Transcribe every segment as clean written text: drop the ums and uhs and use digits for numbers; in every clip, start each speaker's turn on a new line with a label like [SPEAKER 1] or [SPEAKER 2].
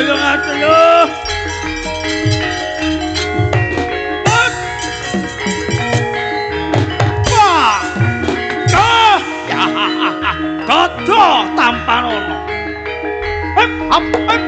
[SPEAKER 1] Ayo ayo. Wah. Ya. Dodo tampanono. Hep hap hep.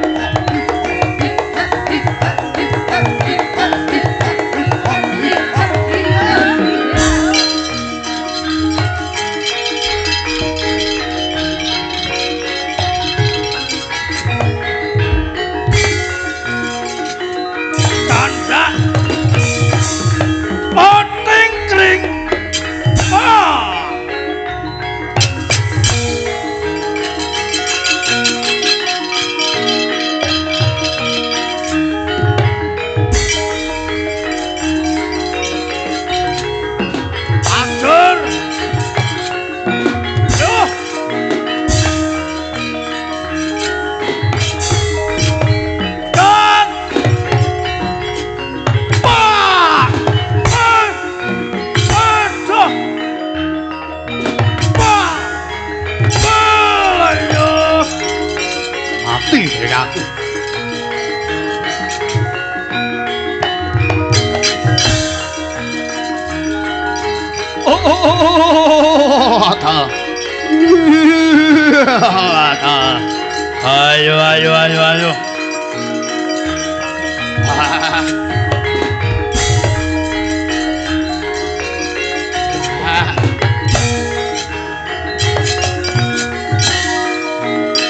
[SPEAKER 1] Ayo ayo ayo ayo.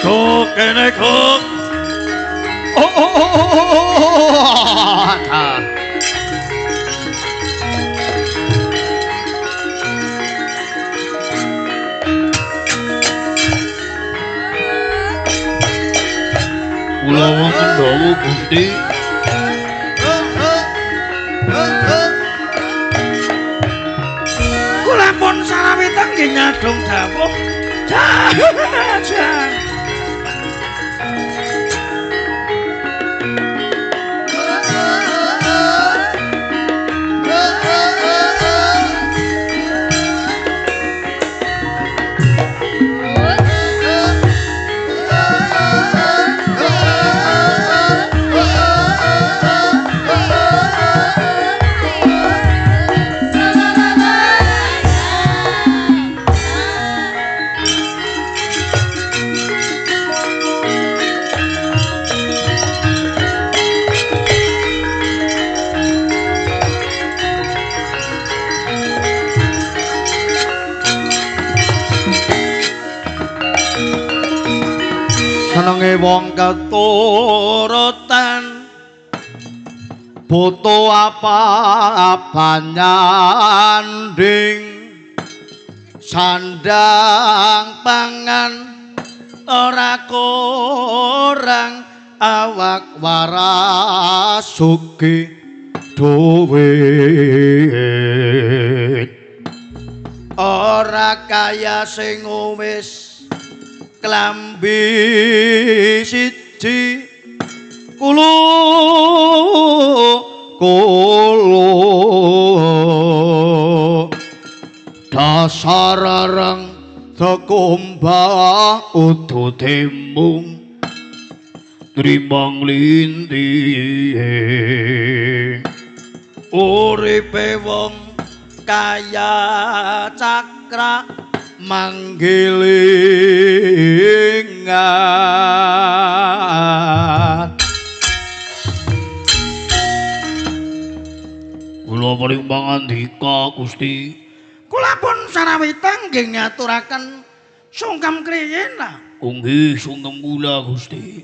[SPEAKER 1] Kok kene kok. Oh oh oh oh.
[SPEAKER 2] Kula wonten dawuh Gusti.
[SPEAKER 1] Kula pun sarawita nggih nyadong dawuh. Jan.
[SPEAKER 2] Senenge wong keturutan butuh apa-apa nyanding sandang pangan ora kurang awak waras sugih duwit ora kaya sing wis klambi siji kulu kulu dasar reng sekumbah udu temung trimang lindih
[SPEAKER 1] uripe wong kaya cakra
[SPEAKER 2] manggilingan. Kula paring pangandika Gusti.
[SPEAKER 1] Kula pun sarawita nggih ngaturaken sungkem kriyin lah.
[SPEAKER 2] Nggih sungkem kula Gusti.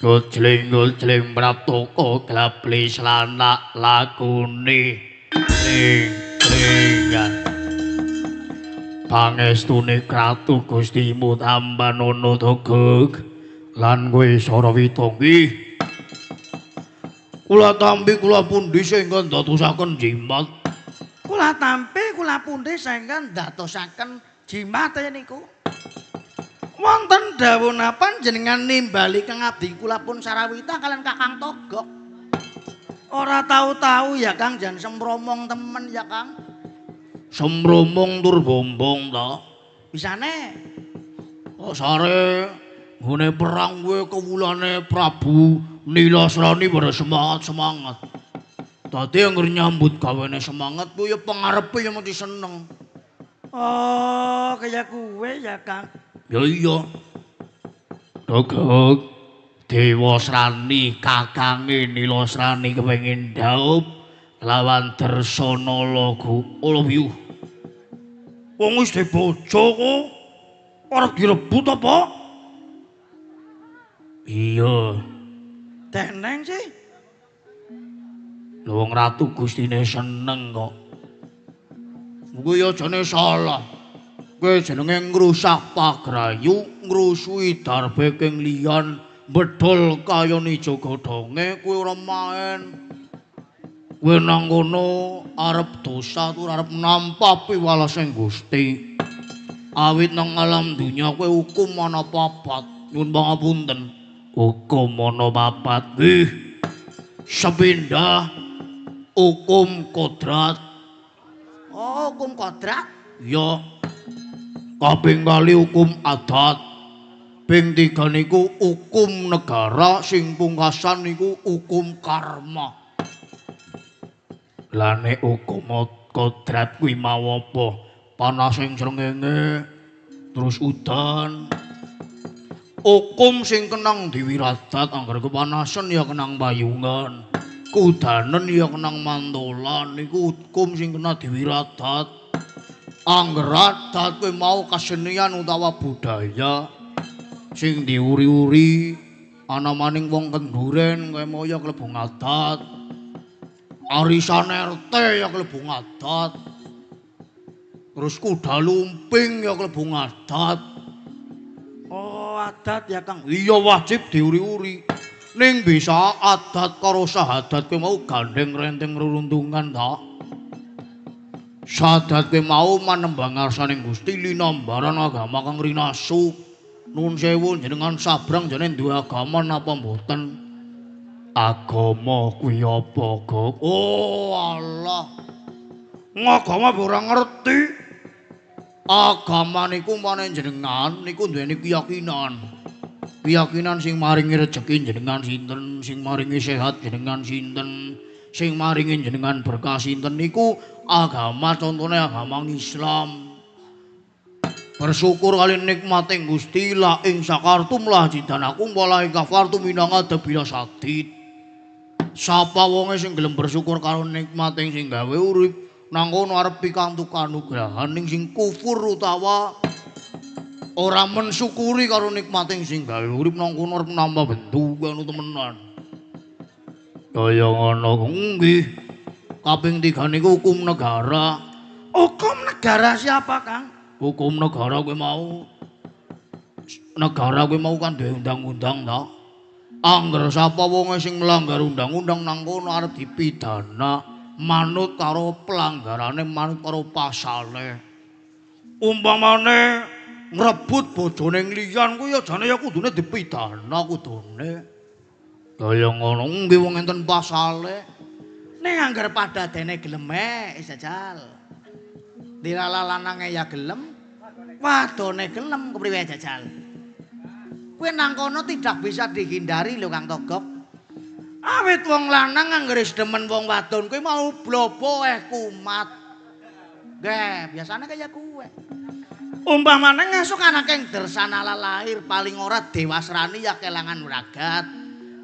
[SPEAKER 2] Gojleng-gojleng praptaka glabli slanak lakune ring-ringan. Pangestune Kratu Gustimu tambanono Togog lan kowe Sarawita nggih. Kula tampi kula pundi sing ndadosaken jimat.
[SPEAKER 1] Kula tampi kula pundi sing ndadosaken jimate niku. Wonten dawuh napa jenengan nimbali kang abdi kula pun Sarawita kalian Kakang Togog. Ora tahu-tahu ya Kang jan semromong temen ya Kang.
[SPEAKER 2] Semromong tur bombong ta.
[SPEAKER 1] Bisane.
[SPEAKER 2] Kok sare Nggone perang kuwi kewulane Prabu Nilasrani pada semangat-semangat. Dadi angger nyambut gawene semangat kuwi ya pengarepe ya mesti seneng.
[SPEAKER 1] Oh, kaya kuwe ya, Kang.
[SPEAKER 2] Ya iya. Gogok Dewasrani kakange Nilasrani kepengin dhaup lawan Dresanala Gulawyu.
[SPEAKER 1] Wong wis dibojo kok arep direbut apa?
[SPEAKER 2] Iya.
[SPEAKER 1] Deneng sih.
[SPEAKER 2] Lha wong ratu gustine seneng kok. Kuwi ya jane salah. Kuwi jenenge ngrusak pagrayu, ngrusuhi darbeking liyan, bedol kayane ijo godhonge, kuwi ora main. Kuwi nang kono arep dosa tur arep nampa piwalesing Gusti. Awit nang alam dunya kuwi hukum ana papat. Nyuwun pangapunten. Hukum ana papat. Nggih. Sepindah hukum kodrat.
[SPEAKER 1] Oh, hukum kodrat?
[SPEAKER 2] Ya. Kaping kali hukum adat. Ping 3 niku hukum negara, sing pungkasan niku hukum karma. Lah nek hukum kodrat kuwi mau apa? Panasing srengenge, terus udan. Hukum sing kenang diwiradat, angger kepanasan ya kenang payungan. Kudanen ya kenang mantolan, niku hukum sing kena diwiradat. Angger adat kuwi mau kesenian utawa budaya sing diuri-uri ana maning wong kenduren kowe mau ya klebu ngadat. Arisan RT ya klebu ngadat. Terus kuda lumping ya klebu ngadat.
[SPEAKER 1] Oh, adat ya, Kang.
[SPEAKER 2] Iya wajib diuri-uri. Ning bisa adat karo sahadat kowe mau gandeng renteng reruntungan ta. Sahadat kowe mau manembang ngarsaning Gusti linambaran agama kang rinasu. Nuwun sewu jenengan sabrang jane duwe agama napa mboten? Agama kuwi apa, Gok? Oh, Allah.
[SPEAKER 1] Ngagama ora ngerti.
[SPEAKER 2] Agama niku mane jenengan niku duweni keyakinan. Keyakinan sing maringi rejeki jenengan sinten, sing maringi sehat jenengan sinten, sing maringi jenengan berkah sinten niku agama, contone agama Islam. Bersyukur kali nikmate Gusti la ing sakartum la jidanakum wala ing kafartum minanga debila sadid. Sapa wonge sing gelem bersyukur karo nikmate sing gawe urip nang kono arep pikantuk kanugrahan, ning sing kufur utawa ora mensyukuri karo nikmate sing gawe urip nang kono arep nambah bentu ngono temenan. Kaya ngono nggih. Kaping 3 niku hukum negara.
[SPEAKER 1] Hukum negara siapa, Kang?
[SPEAKER 2] Hukum negara kuwi mau. Negara kuwi mau kan duwe undang-undang ta. Angger sapa wonge sing melanggar undang-undang nang kono arep dipidana manut karo pelanggarane, manut karo pasale. Umpamane ngrebut bojone liyan kuwi ya jane ya kudune dipidana kudune. Kaya ngono nggih wong enten pasale.
[SPEAKER 1] Ning angger padadene gelem jajal. Dilala lanange ya gelem, wadone gelem kepriwe jajal. Kuwi nang kono tidak bisa dihindari lho Kang Togok. Awit wong lanang anggere demen wong wadon kuwi mau blobo kumat. Nggih, biasane kaya kuwe. Umpamane ngesuk anake Dresanala lahir paling ora Dewasrani ya kelangan wragat.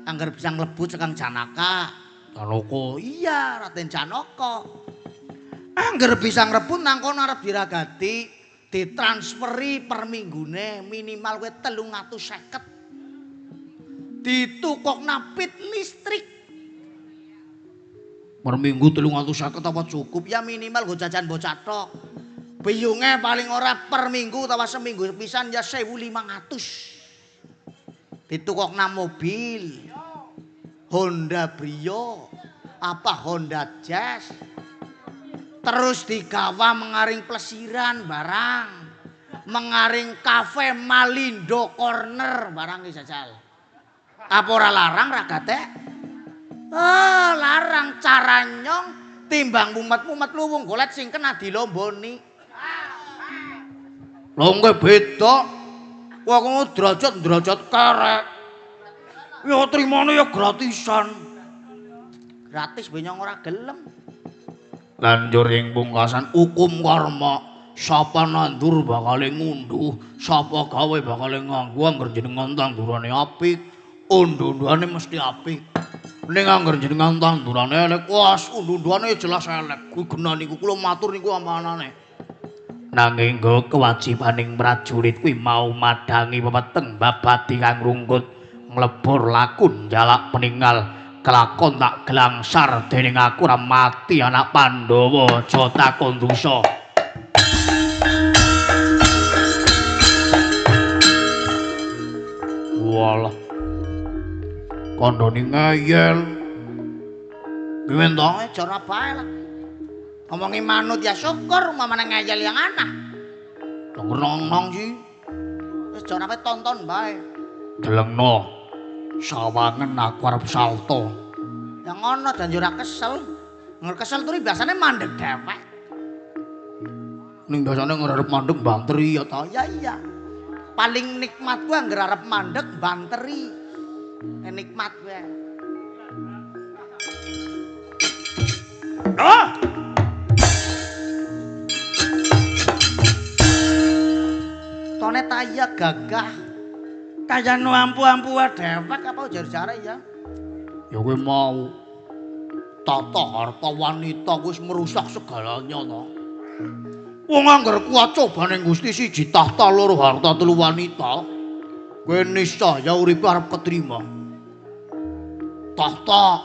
[SPEAKER 1] Angger bisa nglebut sekang Janaka.
[SPEAKER 2] Janaka.
[SPEAKER 1] Iya, Raden Janaka. Angger bisa ngrebut nang kono arep diragati, ditransferi per minggune minimal kowe 350. Ditukokna pit listrik.
[SPEAKER 2] Per minggu 350
[SPEAKER 1] apa cukup? Ya minimal nggo jajan bocah tok. Biyunge paling ora per minggu utawa seminggu sepisan ya 1.500. Ditukokna mobil Honda Brio, apa Honda Jazz. Terus digawa mengaring plesiran barang, mengaring kafe Malindo Corner barang iki jajal. Apa ora larang ragate? Ah, larang cara nyong timbang mumet-mumet luwung golet sing kena dilomboni.
[SPEAKER 2] Lha kowe beda. Wah kono derajat-derajat kerek. Ya trimane ya gratisan.
[SPEAKER 1] Gratis benyong ora gelem.
[SPEAKER 2] Lanjur ing pungkasan hukum karma. Sapa nandur bakale ngunduh, sapa gawe bakale nganggo. Angger jenengan tandurane apik, unduh-unduhane mesti apik. Ning angger jenengan tandurane elek, was unduh-unduhane jelas elek. Kuwi genah niku kula matur niku amanane. Nanging nggo kewajibaning prajurit kuwi mau madangi pepeteng babadi kang rungkut nglebur lakun jalak peningal kelakon tak gelangsar dening aku ora mati anak Pandhawa aja takon dosa. Walah kandhane ngeyel. Pimen to?
[SPEAKER 1] Ora bae lah. Ngomongi manut ya syukur, umpamane ngeyel yang anah.
[SPEAKER 2] Nong-nong sih.
[SPEAKER 1] Wis jan ape tonton bae.
[SPEAKER 2] Delengno. Sawangen aku arep salto.
[SPEAKER 1] Ya ngono jan yo ora kesel. Nger kesel turi biasane mandeg dhewek.
[SPEAKER 2] Ning biasane nger arep mandeg banteri ya ta?
[SPEAKER 1] Ya iya. Paling nikmat ku angger arep mandeg banteri. Nikmat kuwi.
[SPEAKER 2] Ah!
[SPEAKER 1] Tone taya gagah. Kaya nu ampu-ampu dhewek apa jar-jare ya?
[SPEAKER 2] Ya kowe mau tata harta wanita wis merusak segalanya to. Wong angger kuat cobane Gusti siji tahta loro harta telu wanita, kowe niscaya uripe arep ketrima. Tahta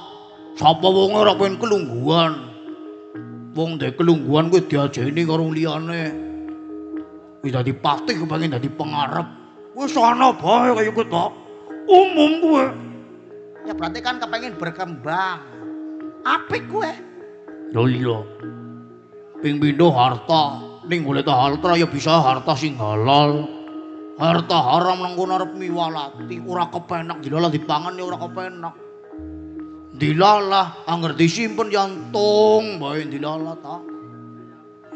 [SPEAKER 2] sapa wong ora pengen kelungguhan. Wong ndek kelungguhan kuwi diajeni karo liyane. Wis dadi patih kepengin dadi pengarep. Wis ana bae kaya kuwi to. Umum kuwi.
[SPEAKER 1] Ya berarti kan kepengin berkembang. Apik kuwi.
[SPEAKER 2] Lho iya. Ping pindho harta, ning golek harta ya bisa harta sing halal. Harta haram nang kono arep miwalati, ora kepenak dilalah dipangan ya ora kepenak. Dilalah angger disimpen ya entung bae dilalah ta.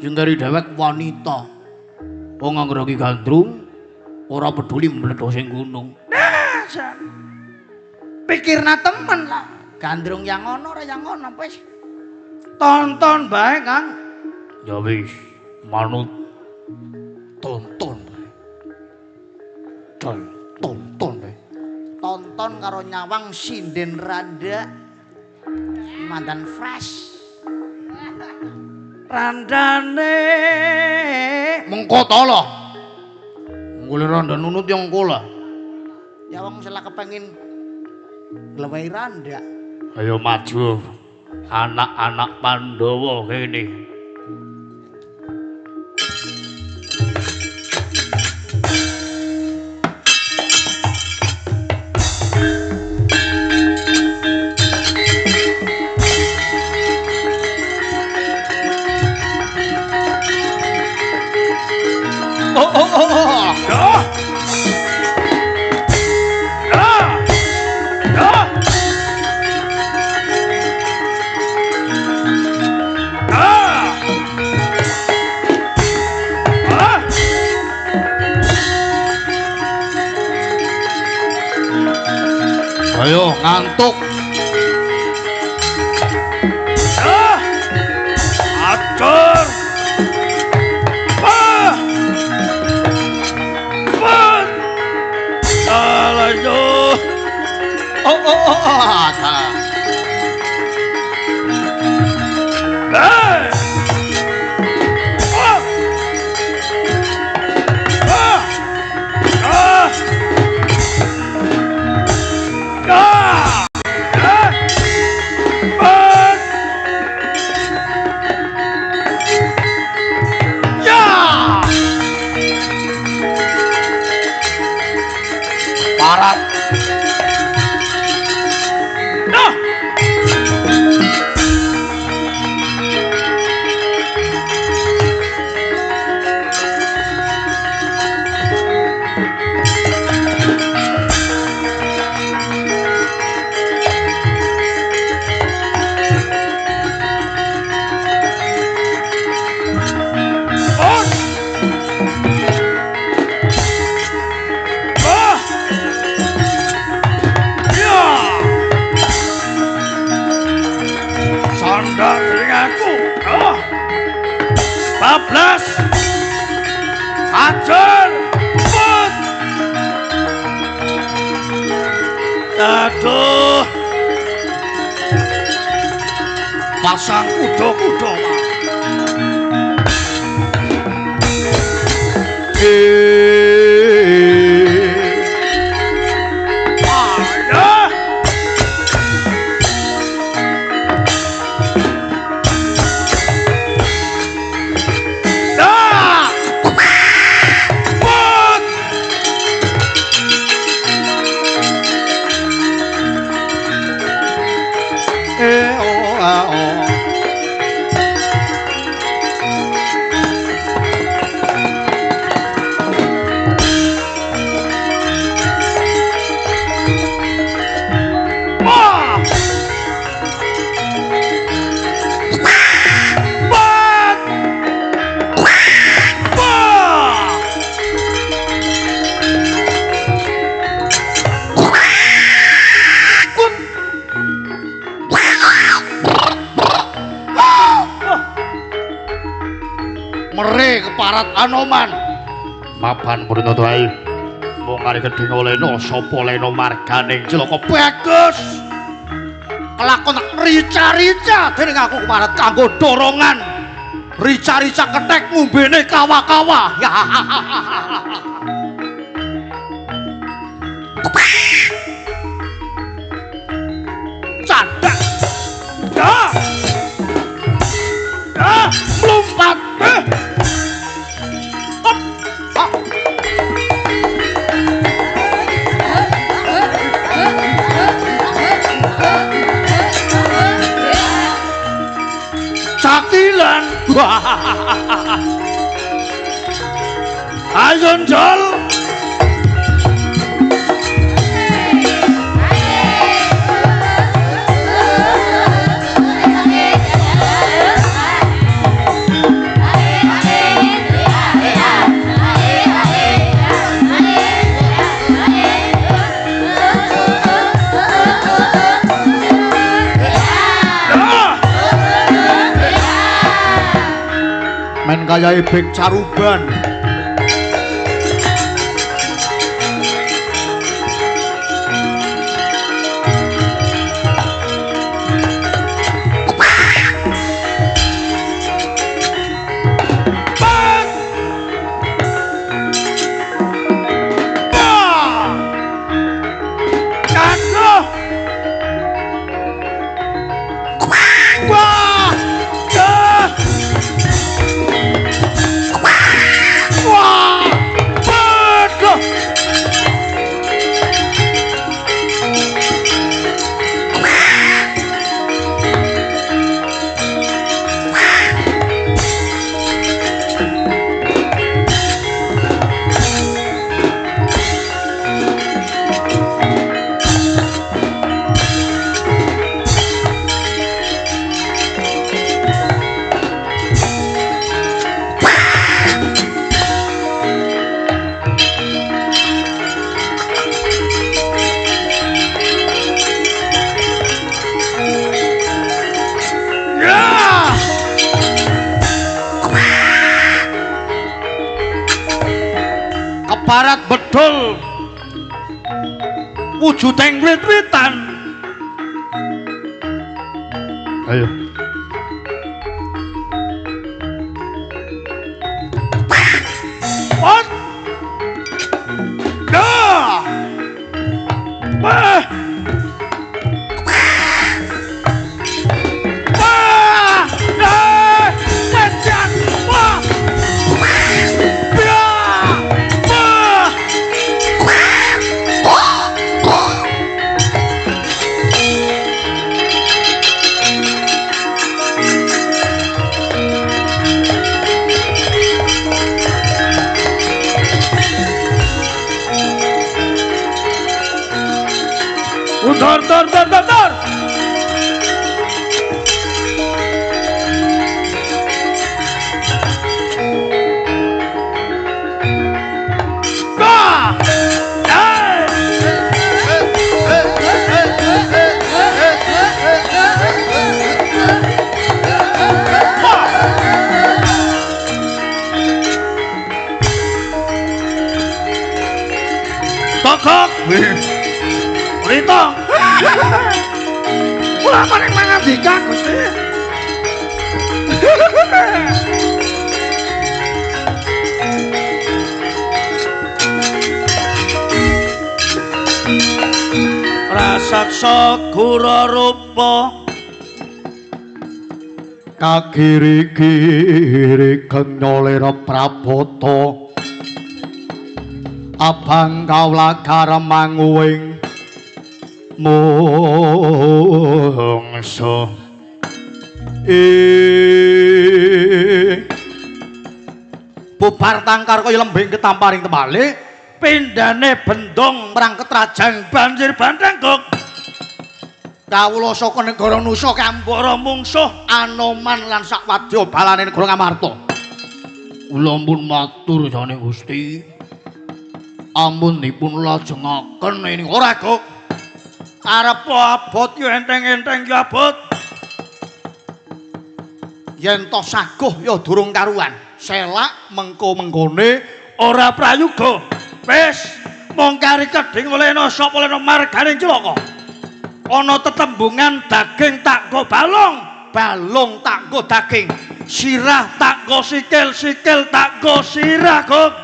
[SPEAKER 2] Sing kari dhewek wanita. Wong angger iki gandrung ora peduli mledhos sing gunung.
[SPEAKER 1] Nah, jan. Pikirna temen lah. Gandrung yang ngono ora yang ngono wis.
[SPEAKER 2] Tonton bae, Kang. Ya wis, manut. Tonton bae. Tonton bae.
[SPEAKER 1] Tonton karo nyawang sinden randa. Mandan fresh.
[SPEAKER 2] Randane mengko ta lho. Nggole randa nunut yang engko lah.
[SPEAKER 1] Ya wong selak kepengin nglewehi randa.
[SPEAKER 2] Ayo maju anak-anak Pandhawa kene. Oh oh oh oh. Ah. Ah. Ah. Ah. Ah. Ayo ngantuk. Ah. Acur.
[SPEAKER 1] Oh oh oh oh.
[SPEAKER 2] Hey! Ah! Ah! Ah! Ah! Ah! Ya! Parat.
[SPEAKER 1] Hajar. Put. Aduh. Pasang kuda-kuda, Pak. Keparat Anoman.
[SPEAKER 2] Mapan purna tuai. Mung arep kedinga lena sapa lena marganing cilaka
[SPEAKER 1] bagus. Kelakon rica-rica dening aku keparat kanggo dorongan. Rica-rica kethek ngombene kawa-kawa. Candak. Dah. Dah, mlumpat. Catilan. Ayo njol. Men kaya ebek caruban. Keparat bedol wujudeng wit-witan.
[SPEAKER 2] Ayo.
[SPEAKER 1] Pot. Dah. Wah. Wah. Dah. Wejan. Wah. Dor dor dor dor dor. Bah! Wita. Kula paring mangandika Gusti. Rasaksa gura rupa
[SPEAKER 2] kagiri-giri kenyolira prabata abang kawula karemanguwing mungsuh.
[SPEAKER 1] Bubar tangkar kaya lembing ketamparing temale pindhane bendung marang ketrajang banjir bandhang gok.
[SPEAKER 2] Kawula saka negara Nusa
[SPEAKER 1] Kambara mungsuh
[SPEAKER 2] Anoman lan sakwadya balane negara Ngamarta. Kula pun matur jane Gusti. Ampun dipun lajengaken ini
[SPEAKER 1] ora gok. Arep abot yo enteng-enteng yo abot.
[SPEAKER 2] Yen to saguh ya durung karuan. Selak mengko-mengkone
[SPEAKER 1] ora prayuga. Wis mung kari kedhing olehna sapa olehna marganing cilaka. Ana tetembungan daging tak nggo balung, balung tak nggo daging, sirah tak nggo sikil, sikil tak nggo sirah gok.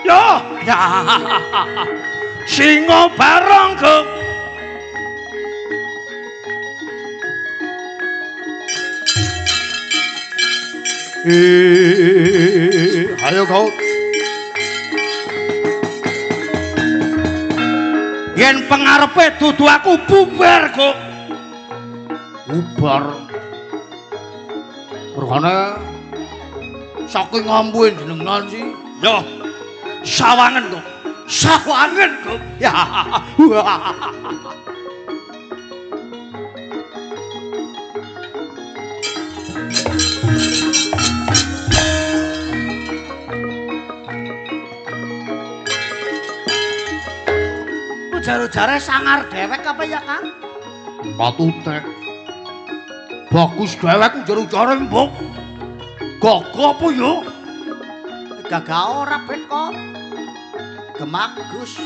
[SPEAKER 1] Yo, ya. Singa barong gok.
[SPEAKER 2] Ayo kau.
[SPEAKER 1] Yen pengarepe dudu aku bubar kok.
[SPEAKER 2] Bubar. Mergane saking ampuhe jenengan sih.
[SPEAKER 1] Yo. Sawangen kok. Sawangen kok.
[SPEAKER 2] Ya.
[SPEAKER 1] Ujar-ujare sangar dewek apa ya, Kang?
[SPEAKER 2] Patutek. Bagus dewek ujar-ujare mbok. Gagah apa ya?
[SPEAKER 1] Gagah ora ben kok. Gemagus.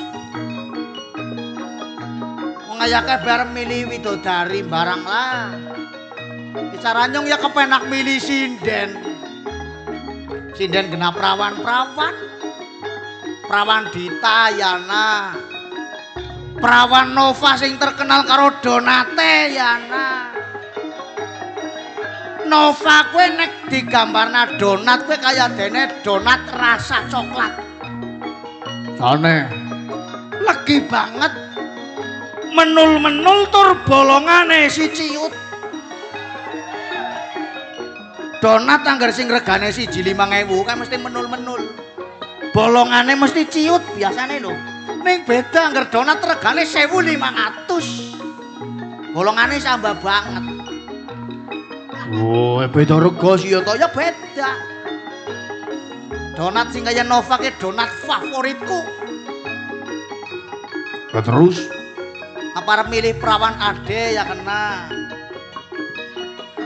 [SPEAKER 1] Wong ayake bar milih widodari barang lah. Bicara nyong ya kepenak milih sinden. Sinden genap prawan-prawan. Prawan Dita Yana. Prawan Nova sing terkenal karo donate Yana. Nova kuwi nek digambarna donat kuwi kaya dene donat rasa coklat.
[SPEAKER 2] Jane
[SPEAKER 1] legi banget. Menul-menul tur bolongane si ciut. Donat anggar sing regane 1.5000 kan mesti menul-menul. Bolongane mesti ciut biasane lho. Ning beda anggar donat regane 1.500. Bolongane sambah banget.
[SPEAKER 2] Oh, beda rega sih ya
[SPEAKER 1] toh ya beda. Donat sing kaya Nova ke donat favoritku.
[SPEAKER 2] Lah terus
[SPEAKER 1] apa arep milih perawan ade ya kena.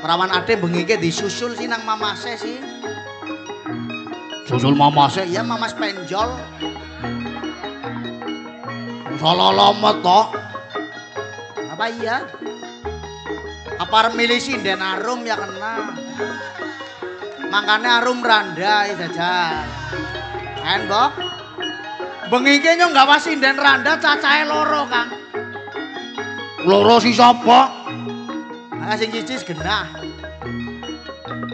[SPEAKER 1] Perawan ade bengi ke disusul sih nang mamase sih.
[SPEAKER 2] Susul mamase?
[SPEAKER 1] Iya, mamas penjol.
[SPEAKER 2] Salah lama toh.
[SPEAKER 1] Apa iya? Apa arep milih sinden Arum ya kena. Makane Arum randa ya jajal. En, Mbok. Bengi ki nyong gawa sinden randa cacahe loro, Kang.
[SPEAKER 2] Loro si sapa?
[SPEAKER 1] Ah sing siji genah.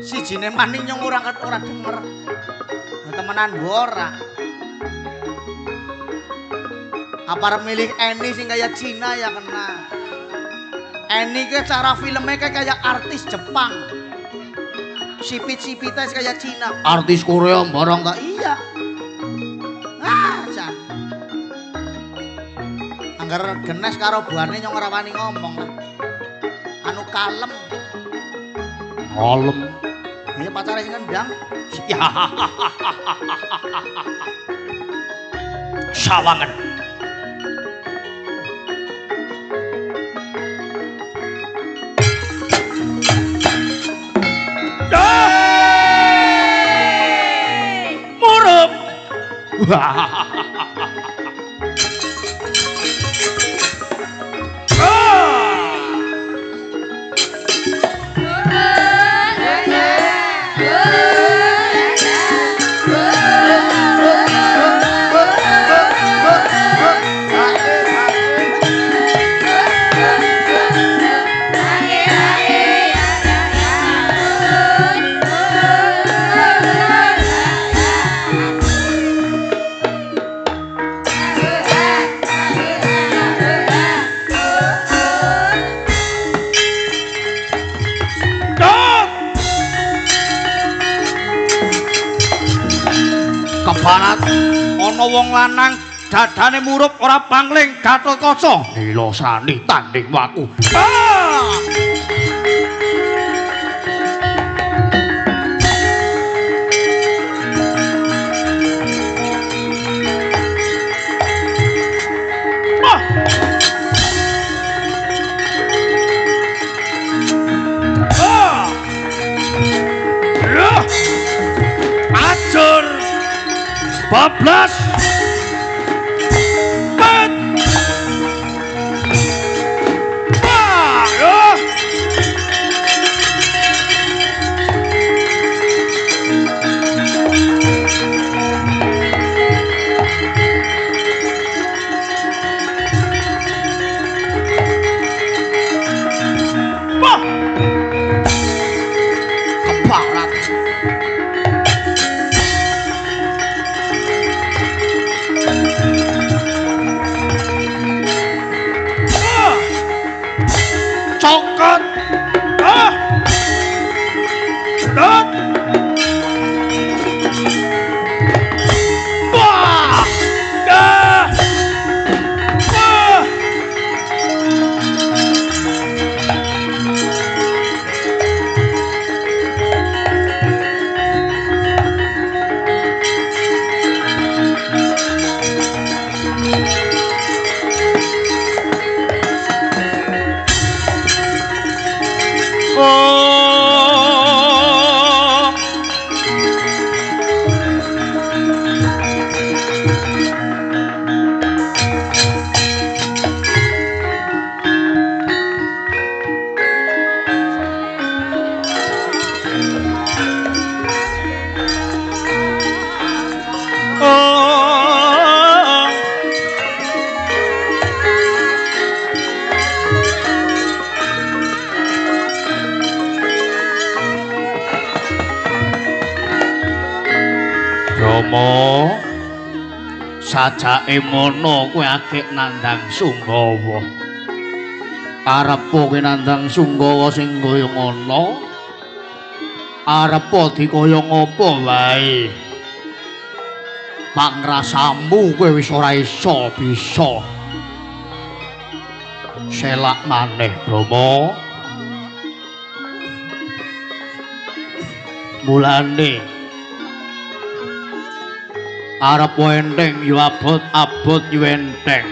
[SPEAKER 1] Sijine maning nyong ora denger. Temenan ora. Apa arep milih Eni sing kaya Cina ya kena. Eni ke cara filmnya kayak artis Jepang. Sipit-sipitnya kayak Cina.
[SPEAKER 2] Artis Korea barang
[SPEAKER 1] tak? Iya. Ah, jan. Angger genes karo buane nyong ora wani ngomong lah. Anu kalem.
[SPEAKER 2] Kalem.
[SPEAKER 1] Ini pacare sing ngendang.
[SPEAKER 2] Sawangan. Kebarat ana wong lanang dadane murup ora pangling Gatotkaca. Nila Srani tanding waku. Acur bablas pet. Keparat. Cokot. Dot. Wah. Dah. Wah. Oh. Oh. Rama, sajake mono kowe akeh nandhang Sunggawa. Arepa kowe nandhang Sunggawa sing kaya ngono? Arepa dikaya ngapa wae? Pangrasamu kowe wis ora iso bisa. Selak maneh, Rama. Mulane arep enteng yo abot-abot yo enteng.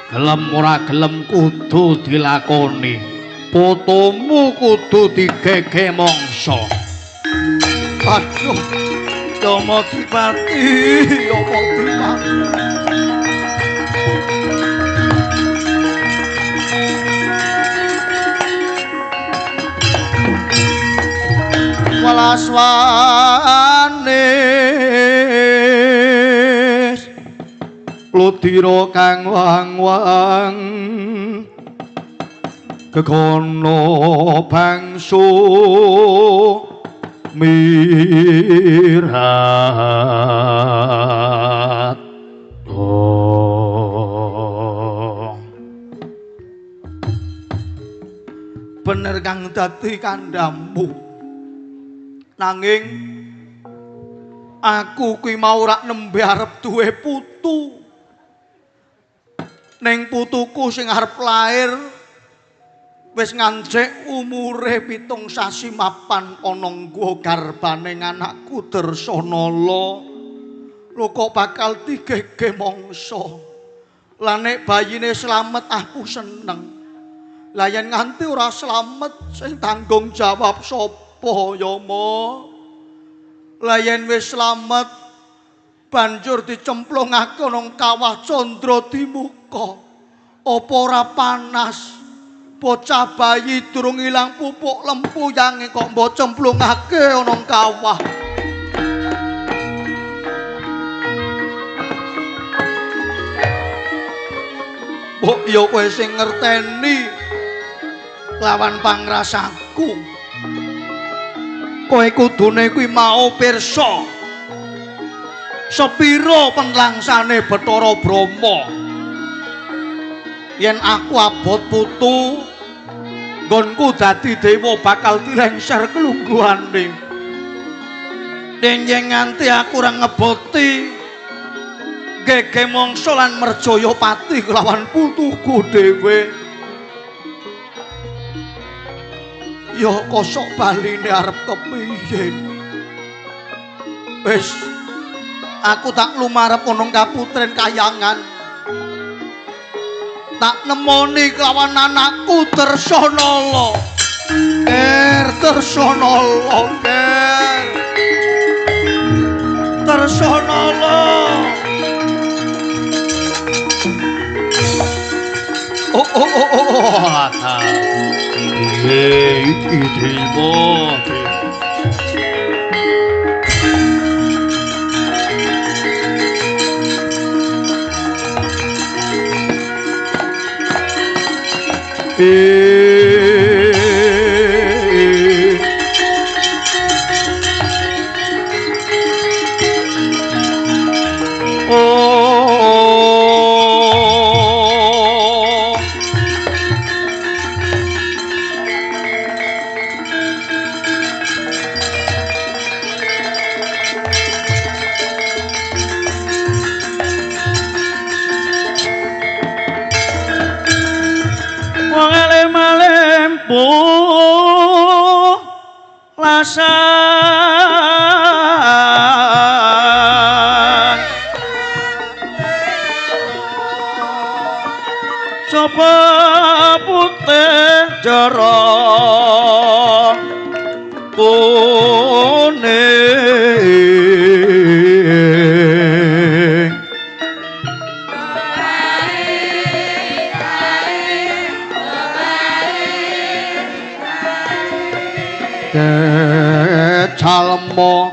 [SPEAKER 2] Gelem ora gelem kudu dilakoni. Putumu kudu digege mangsa.
[SPEAKER 1] Aduh, Yama Dipati, Yama Dipati. Welas wanis ludira kang wang-wang gegono bangsu mirat. Oh. Bener kang dadi kandhamu. Nanging aku kuwi mau rak nembe arep duwe putu. Ning putuku sing arep lair wis ngancik umure 7 sasi mapan ana nggo garbane anakku Darsanala. Lho kok bakal digege mangsa. Lah nek bayine slamet aku seneng. Lah yen nganti ora slamet sing tanggung jawab sapa? Yama? Lah yen wis slamet Banjur dicemplungake nang kawah Candra Dimuka. Apa ora panas? Bocah bayi durung ilang pupuk lempuyange kok mbok cemplungake ana kawah. Mbok ya kowe sing ngerteni lawan pangrasaku. Kowe kudune kuwi mau pirsa sepira penlangsane Bathara Brahma. Yen aku abot putu, nggonku dadi dewa bakal dilengser kelungguhane. Yen nganti aku ora ngeboti gege mangsa lan merjaya pati kelawan putuku dhewe. Ya kosok baline arep kepiye? Wis, aku tak lumarep ana kaputren kayangan. Tak nemoni kelawan anakku Darsanala. Ger Darsanala, ger. Darsanala.
[SPEAKER 2] Oh oh oh oh oh. Piye iki dewa?
[SPEAKER 1] Coba putih jero kuning kecalmo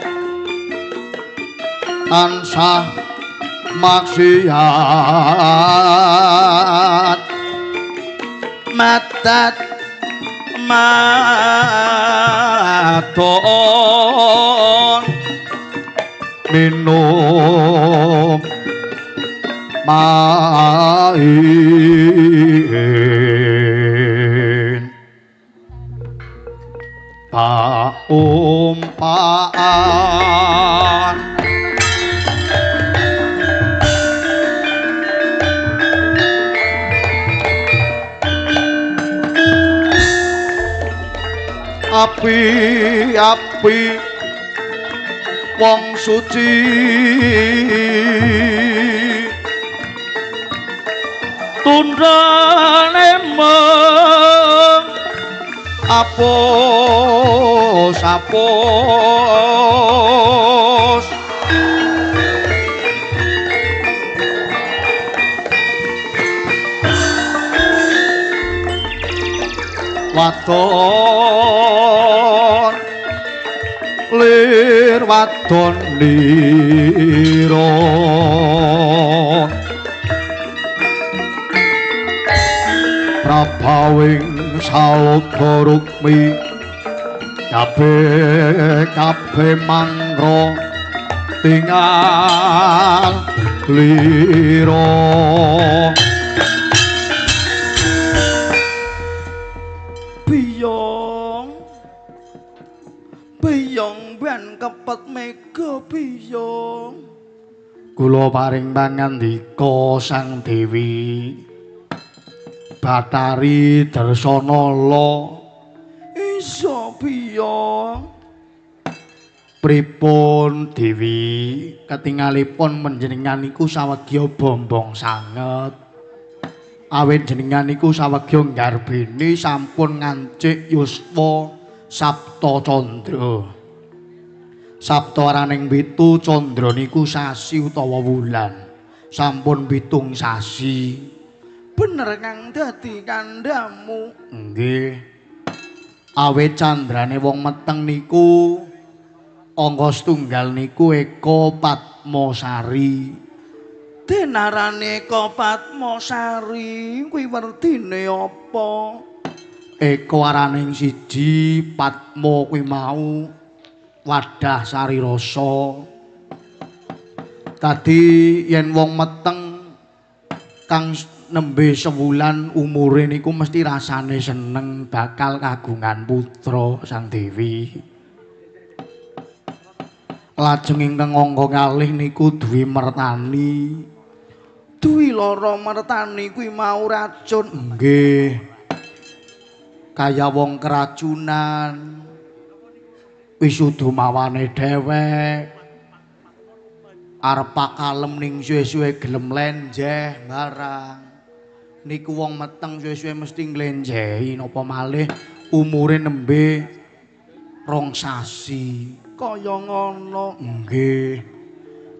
[SPEAKER 1] tansah maksiat matat maton minum main paumpaan api-api wong suci tundane mung apus apus wadon lir wadon lira prabawing salodha rukmi kabeh kabeh mangra tinggal lira. Biyong biyong ben kepet mega biyong.
[SPEAKER 2] Kula paring pangandika Sang Dewi Bathari Darsanala.
[SPEAKER 1] Iso biyong.
[SPEAKER 2] Pripun Dewi ketingalipun panjenengan niku sawegya bombong sanget. Awit jenengan niku sawegya nggarbini sampun ngancik yuswa Sapta Candra. Sabta araning 7, candra niku sasi utawa wulan. Sampun 7 sasi.
[SPEAKER 1] Bener kang dadi kandhamu.
[SPEAKER 2] Nggih. Awit candrane wong meteng niku angka setunggal niku Eka Padmasari.
[SPEAKER 1] Denarane Eka Padmasari kuwi werdine apa?
[SPEAKER 2] Eka araning siji, Padma kuwi mau wadah sari rasa. Dadi yen wong meteng kang nembe sewulan umure niku mesti rasane seneng bakal kagungan putra Sang Dewi. Lajeng ingkang angka kalih niku Dwi Mertani.
[SPEAKER 1] Dwi lara mertani kuwi mau racun.
[SPEAKER 2] Nggih. Kaya wong keracunan. Wis udu mawane dhewek. Arep pakalem ning suwe-suwe gelem lenjeh barang. Niku wong meteng suwe-suwe mesti nglenjehi napa malih umure nembe 2 sasi.
[SPEAKER 1] Kaya ngono.
[SPEAKER 2] Nggih.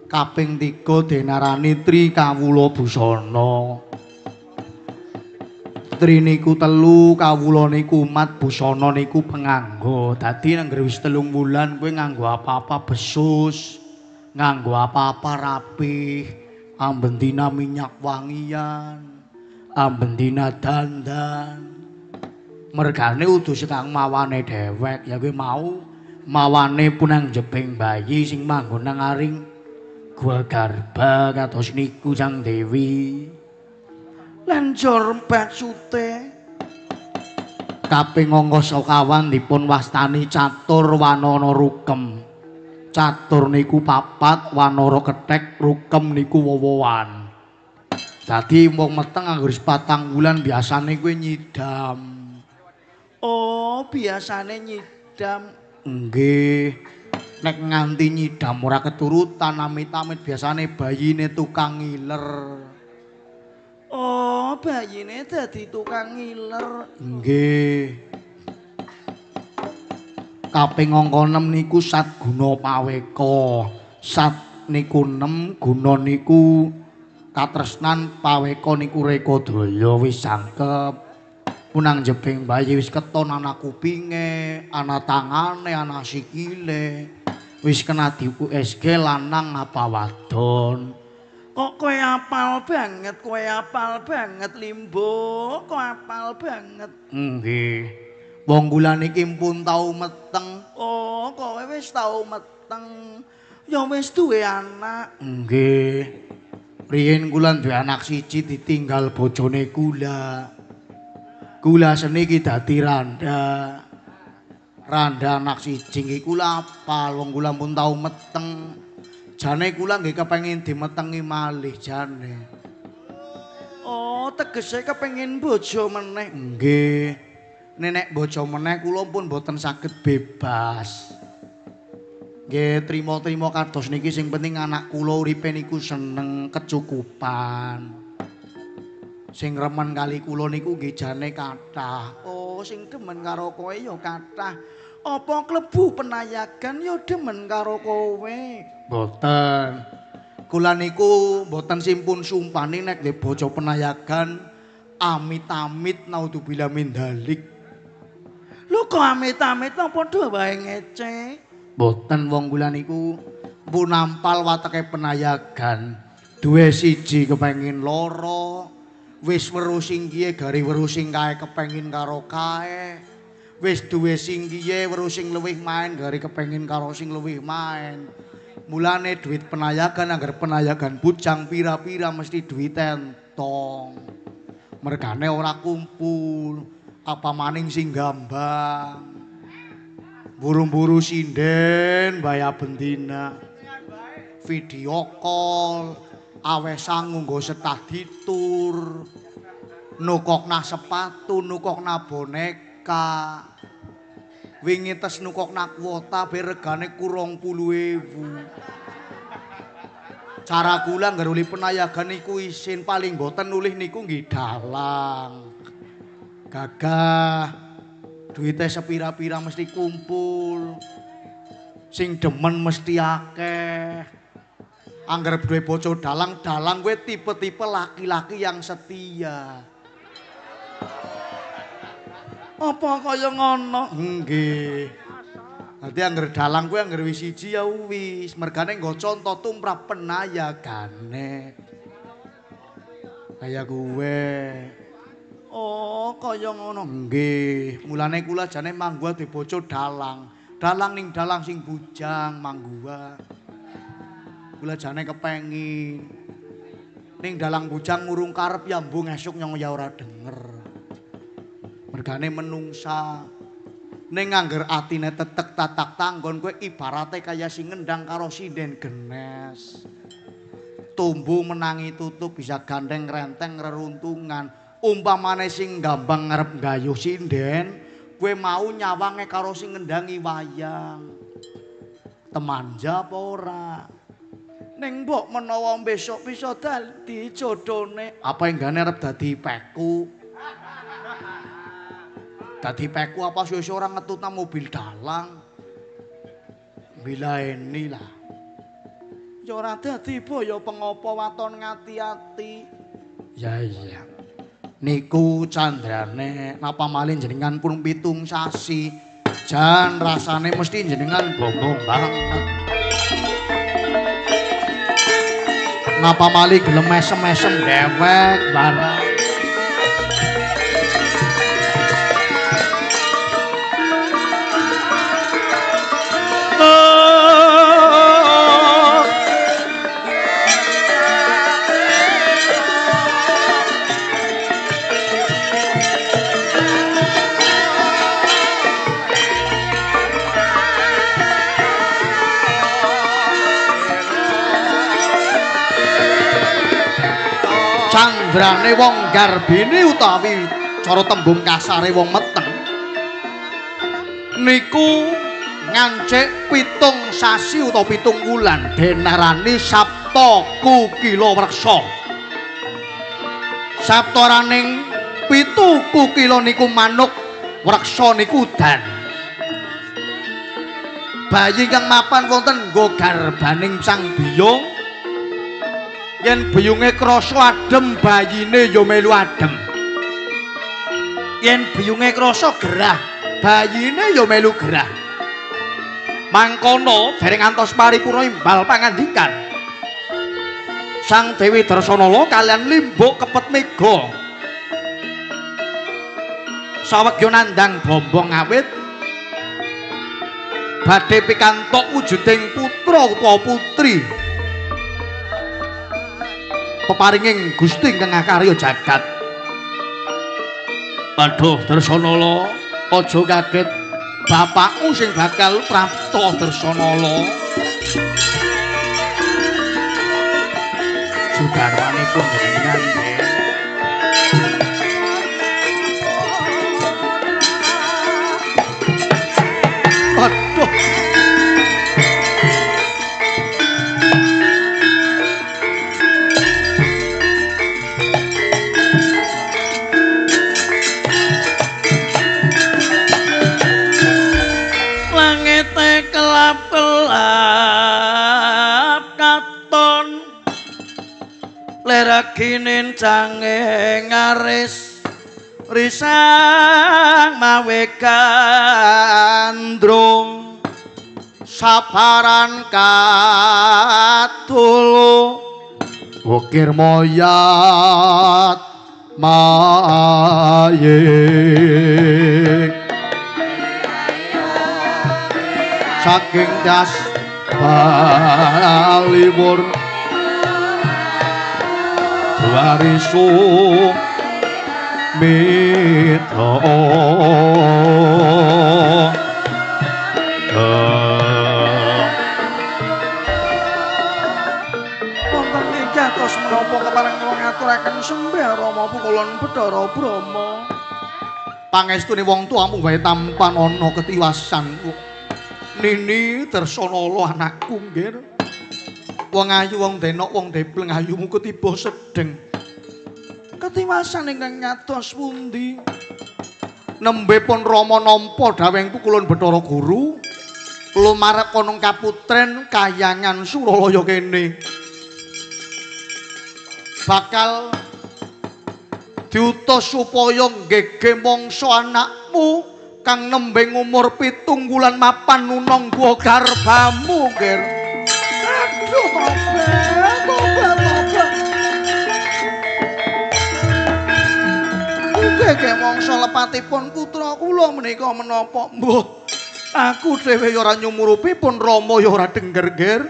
[SPEAKER 2] Kaping 3 denarani Tri Kawula Busana. Tri niku 3, kawula niku umat, busana niku penganggo. Dadi nangger wis 3 wulan kowe nganggo apa-apa besus, nganggo apa-apa rapih, ambendina minyak wangian, ambendina dandan. Mergane udu sekang mawane dhewek, ya kowe mau mawane punang jebeng bayi sing manggon nang aring Gua Garba kados niku Sang Dewi.
[SPEAKER 1] Lan jor baksute
[SPEAKER 2] kaping angka sekawan dipun wastani catur wanana rukem. Catur niku 4, wanara kethek, rukem niku wowowan. Dadi wong meteng anggere 4 wulan biasane kuwi nyidam.
[SPEAKER 1] Oh, biasane nyidam.
[SPEAKER 2] Nggih. Nek nganti nyidam ora keturutan amit-amit biasane bayine tukang ngiler.
[SPEAKER 1] Oh, bayine dadi tukang ngiler.
[SPEAKER 2] Nggih. Kaping angka 6 niku Satguna Paweka. Sat niku 6, guna niku katresnan, paweka niku rekodaya wis jangkep. Punang jebeng bayi wis keton ana kupinge, ana tangane, ana sikile. Wis kena di USG lanang apa wadon.
[SPEAKER 1] Kok kowe apal banget, kowe apal banget Limbo, kok apal banget.
[SPEAKER 2] Nggih. Wong kula niki pun tau meteng.
[SPEAKER 1] Oh, kowe wis tau meteng. Ya wis duwe anak.
[SPEAKER 2] Nggih. Riyin kula duwe anak siji ditinggal bojone kula. Kula seniki dadi randa. Randa anak siji nggih kula apal, wong kula pun tau meteng. Jane kula nggih kepengin dimetengi malih jane.
[SPEAKER 1] Oh, tegese kepengin bojo meneh.
[SPEAKER 2] Nggih. Nek bojo meneh kula pun mboten saged bebas. Nggih, trima-trima kados niki sing penting anak kula uripe niku seneng, kecukupan. Sing remen kali kula niku nggih jane kathah.
[SPEAKER 1] Oh, sing demen karo kowe ya kathah. Apa klebu penayagan ya demen karo kowe?
[SPEAKER 2] Mboten. Kula niku mboten simpun sumpani nek nggih bojo penayagan amit-amit naudzubillah min dzalik.
[SPEAKER 1] Lho kok amit-amit padha wae ngece?
[SPEAKER 2] Mboten, wong kula niku pun nampal wateke penayagan. Duwe siji kepengin loro. Wis weruh sing kiye gari weruh sing kae kepengin karo kae. Wis duwe sing kiye weruh sing luwih main gari kepengin karo sing luwih main. Mulane duit penayagan anggar penayagan bujang pira-pira mesti duit entong. Mergane ora kumpul, apa maning sing gambang. Buru-buru sinden baya bendina. Video call, awe sangu nggo study tour. Nukokna sepatu, nukokna boneka. Wingi tes nukokna kuota be regane kurang 20.000. Cara kula ngger penayagan niku isin paling mboten nulih niku nggih dalang. Gagah duwite sepira-pira mesti kumpul.
[SPEAKER 1] Sing demen mesti akeh. Angger duwe bojo dalang, dalang kuwi tipe-tipe laki-laki yang setia. Apa kaya ngono? Nggih. Dadi angger dalang kuwi angger wis siji ya wis, mergane nggo conto tumrap penayagane. Kaya kuwe. Oh, kaya ngono. Nggih. Mulane kula jane mangguwa duwe bojo dalang. Dalang ning dalang sing bujang mangguwa. Kula jane kepengin. Ning dalang bujang ngurung karep ya mbuh ngesuk nyong ya ora denger. Mergane menungsa. Ning angger atine tetek tatak tanggon kowe ibarate kaya sing ngendang karo sinden genes. Tumbu menangi tutup bisa gandeng renteng reruntungan. Umpamane sing gambang ngarep nggayuh sinden, kowe mau nyawange karo sing ngendangi wayang. Temanja apa ora? Ning mbok menawa besok bisa dadi jodone. Apa enggane arep dadi peku? Dadi peku apa suwe-suwe ora ngetutna mobil dalang. Bilaeni lah. Ya ora dadi boyo pengopo waton ngati-ati. Ya iya. Niku candrane napa malih jenengan pun 7 sasi. Jan rasane mesti jenengan bombong banget. Napa malih gelem mesem-mesem dewek barang. Candrane wong garbine utawi cara tembung kasare wong meteng niku ngancik 7 sasi utawa 7 wulan denarani Sapta Kukila Wreksa. Saptaraning 7 kukila niku manuk, wreksa niku udan. Bayi kang mapan wonten nggo garbaning sang biyung. Yen biyunge krasa adem, bayine ya melu adem. Yen biyunge krasa gerah, bayine ya melu gerah. Mangkono dereng antos paripurna imbal pangandikan Sang Dewi Darsanala kalian limbuk kepet mega. Sawegya nandhang bombong awit badhe pikantuk wujuding putra utawa putri peparinging Gusti ingkang ngakarya jagat. Aduh Darsanala, aja kaget, bapakmu sing bakal prapta Darsanala. Sudarwanipun jenengan nggih. Aduh.
[SPEAKER 2] Kelap-kelap katon lereginen cange ngaris risang mawe gandrung
[SPEAKER 1] sabaran katulu ukir moyat maye saking das baliwor warisu mitra.
[SPEAKER 2] Wonten ing atos menapa kepareng kula ngaturaken sembah Rama Pukulun Bathara Brahma.
[SPEAKER 1] Pangestune wong tuamu wae tampan ana ketiwasan. Nini Darsanala anakku nggih. Wong ayu wong denok wong depleng ayumu ketiba sedeng.
[SPEAKER 2] Ketiwasan ingkang nyados pundi?
[SPEAKER 1] Nembe pun Rama nampa dawuhing Pukulun Bathara Guru. Lumarep ana kaputren Kahyangan Suralaya kene. Bakal diutus supaya nggege mangsa anakmu kang nembe umur 7 wulan mapan nunang gua garbamu, Ger. Aduh, tobat, tobat, tobat. Nggege mangsa lepatipun putra kula menika menapa? Mbuh, aku dhewe ya ora nyumurupi pun Rama ya ora dengger, Ger.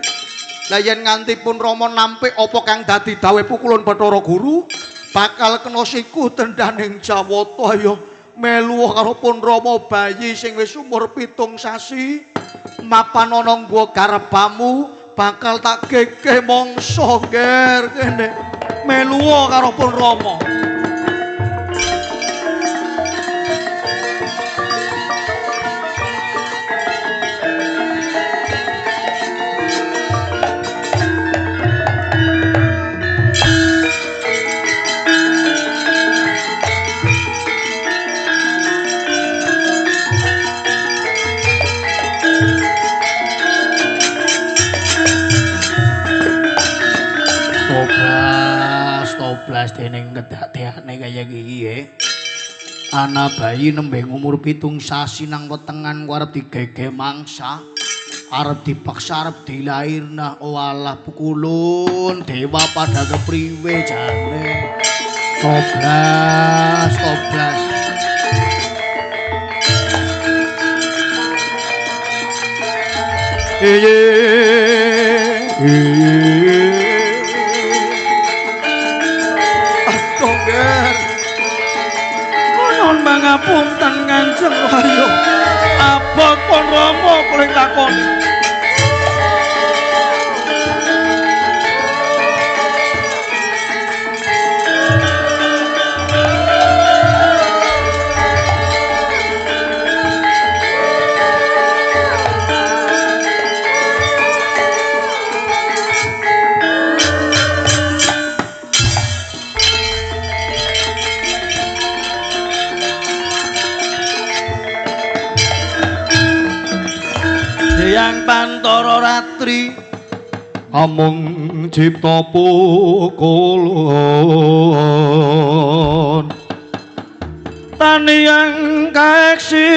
[SPEAKER 1] Lah yen nganti pun Rama nampik apa kang dadi dawuh pukulun Bathara Guru, bakal kena siku tendaning Jawata. Ayo melu karo pun Rama bayi sing wis umur 7 sasi mapan ana nggo garbamu bakal tak gegeh mangsa, Ger. Kene melu karo pun Rama.
[SPEAKER 2] Toblas dening kedadeane kaya iki e. Ana bayi nembe umur 7 sasi nang wetengan ku arep digege mangsa, arep dipaksa arep dilairna. Oalah pukulun dewa pada kepriwe jane. Toblas, toblas.
[SPEAKER 1] Nuwun pangapunten Kanjeng Wahyu. Abot pun Rama kula lakoni. Hyang Pantara Ratri
[SPEAKER 3] amung cipta pukulun
[SPEAKER 1] taniyang kaeksi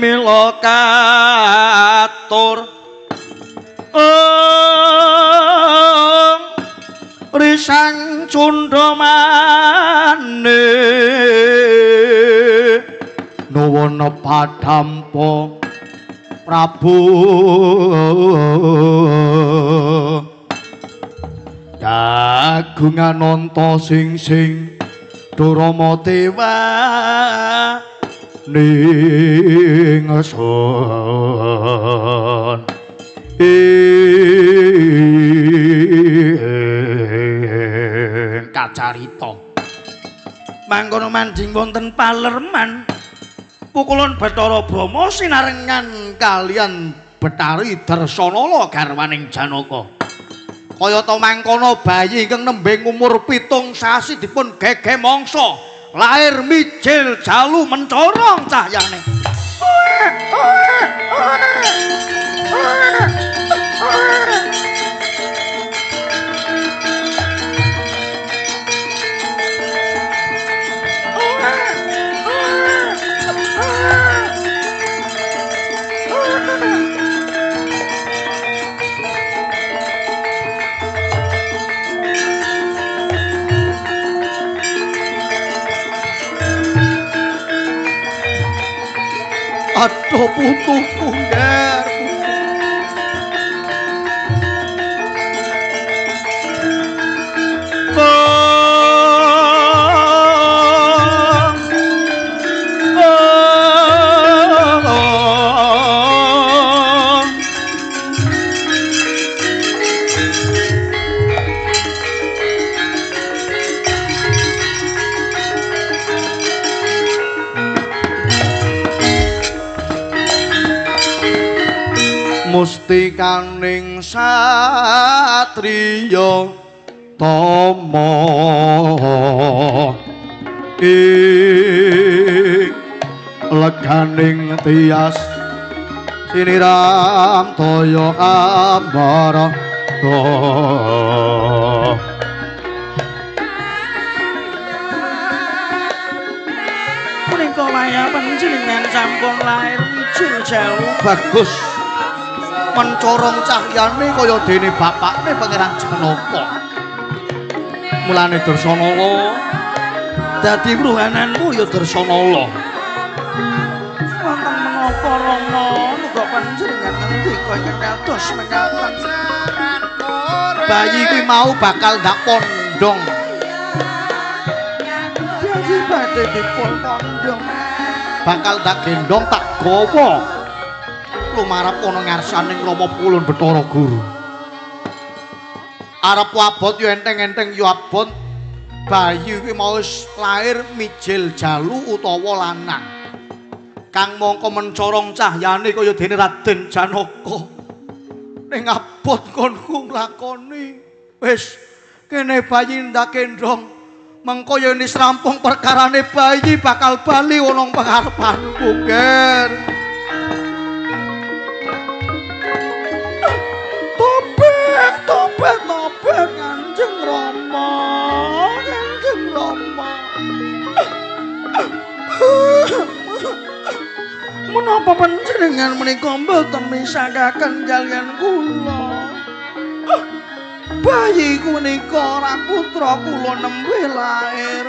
[SPEAKER 1] mila katur risang cundhamane
[SPEAKER 3] nuwun padhampa Prabu kagungan anta sing sing Durama dewa ning sun ing
[SPEAKER 2] kacarita
[SPEAKER 1] mangkono manjing wonten palerman pukulun Bathara Brahma sinarengan kalian Bathari Darsanala
[SPEAKER 2] garwaning Janaka.
[SPEAKER 1] Kayata mangkono bayi ingkang nembe umur 7 sasi dipun gege mangsa lair mijil jalu mencorong cahyane. Aduh putuku, Nger.
[SPEAKER 3] Mustikaning satriya tama ing leganing tias Siniram toyo ambara.
[SPEAKER 1] Punika wayah panjenengan sampun lair mijil jalu
[SPEAKER 3] bagus mencorong cahyane kaya dene bapakne Pangeran Janaka. Mulane Darsanala dadi ruhananmu ya Darsanala.
[SPEAKER 1] Wonten menapa Rama muga panjenengan ngendika ingkang kados mekaten.
[SPEAKER 3] Bayi kuwi mau bakal ndak pondong.
[SPEAKER 1] Bayi badhe dipun pondong.
[SPEAKER 3] Bakal tak gendong tak gawa lumarep ana ngarsaning Rama Pulun Bathara Guru. Arep abot ya enteng-enteng ya abot. Bayi kuwi mau wis lair mijil jalu utawa lanang. Kang mongko mencorong cahyane kaya dene Raden Janaka. Ning abot konku nglakoni. Wis kene bayi ndak gendong. Mengko yen wis rampung perkarane bayi bakal bali ana pangarepanku, Ger.
[SPEAKER 1] Tobat, tobat, tobat Kanjeng Rama, Kanjeng Rama. Menapa panjenengan menika mboten misakaken kaliyan kula? Bayi punika ora putra kula nembe lair.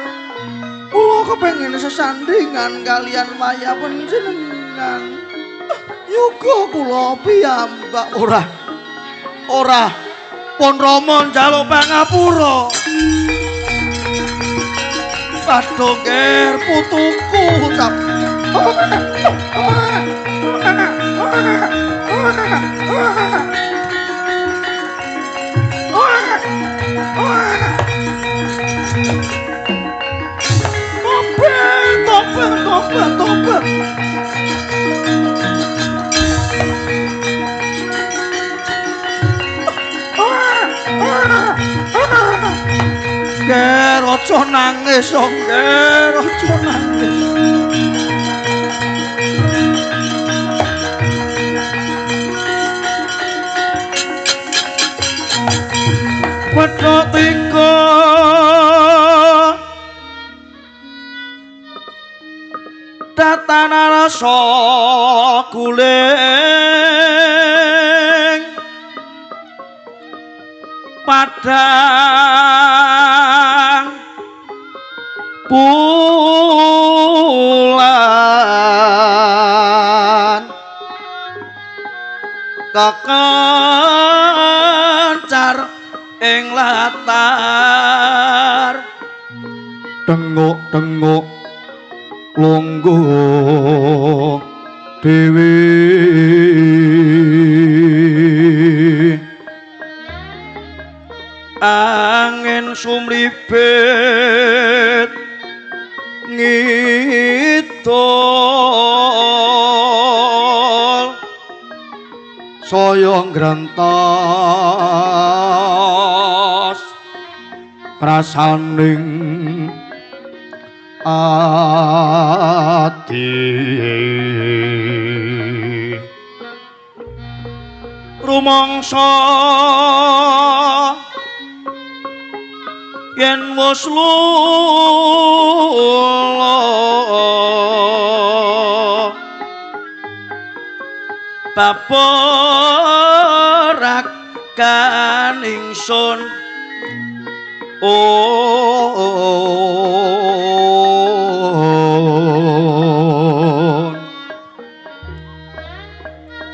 [SPEAKER 1] Kula kepengin sesandhingan kaliyan wayah panjenengan. Yoga kula piyambak
[SPEAKER 3] ora. Ora.
[SPEAKER 1] Pun Rama njaluk pangapura. Aduh ger putuku ucap. Tobat, tobat, tobat, tobat. Ger, aja nangis, ger, aja nangis. Wedhok tiga datana rasa guling padang bulan kekencar ing latar
[SPEAKER 3] tengok-tengok lungguh dhewe
[SPEAKER 1] angin sumribet ngidul
[SPEAKER 3] saya ngrentas krasaning ati
[SPEAKER 1] rumangsa yen wis lula baborakan ingsun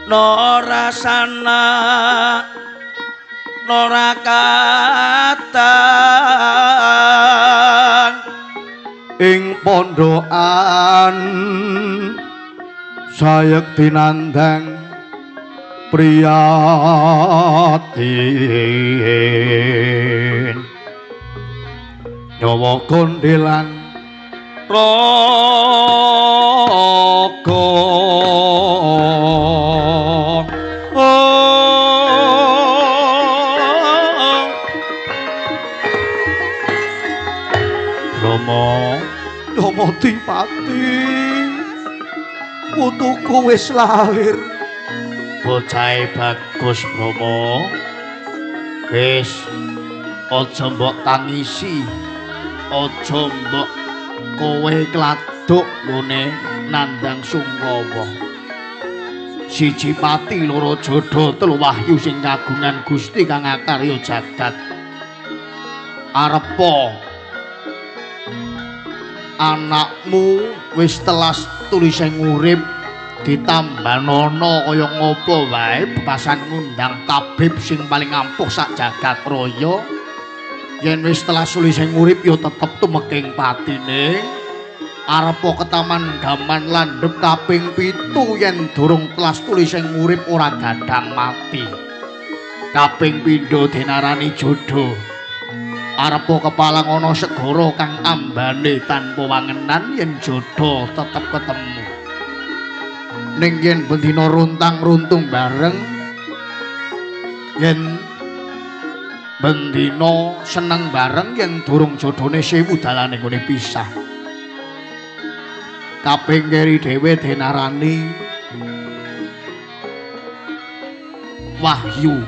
[SPEAKER 1] no rasana no rakatan
[SPEAKER 3] ing pondokan sayekti nandang priyatin nyawa gondelan
[SPEAKER 1] raga.
[SPEAKER 2] Rama
[SPEAKER 3] Rama Dipati putuku wis lahir.
[SPEAKER 2] Bocahe bagus Bromo. Wis aja mbok tangisi. Aja mbok kowe kladuk ngene nandhang sungkawa. Siji pati loro jodho telu wahyu sing kagungan Gusti kang akarya jagat. Arepa anakmu wis telas tulise ngurip ditambanono kaya ngopo wae bekasan ngundang tabib sing paling ampuh sak jagat raya. Yen wis telas tulise ngurip ya tetep tumeking patine. Arepa ketaman gaman landhep kaping 7 yen durung telas tulise ngurip ora gadang mati. Kaping pindho denarani jodho. Arepa kepalang ana segara kang ambane tanpa wangenan yen jodho tetep ketemu. Ning yen bendina runtang-runtung bareng, yen bendina seneng bareng, yen durung jodhone sewu dalane nggone pisah. Kaping keri dhewe denarani wahyu.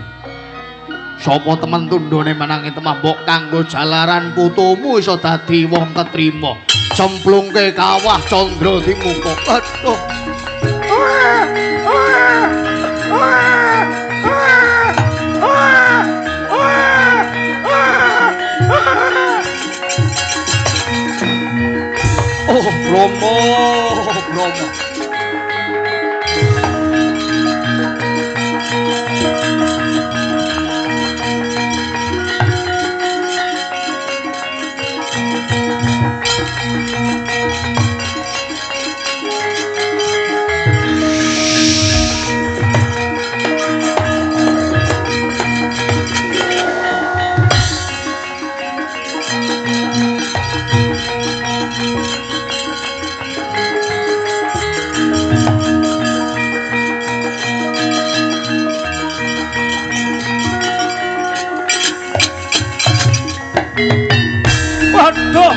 [SPEAKER 2] Sapa temen tundhone menangi temambok kanggo jalaran putumu iso dadi wong ketrima. Cemplungke kawah candra dimuka. Aduh. Oh, Bromo, Bromo. Waduh.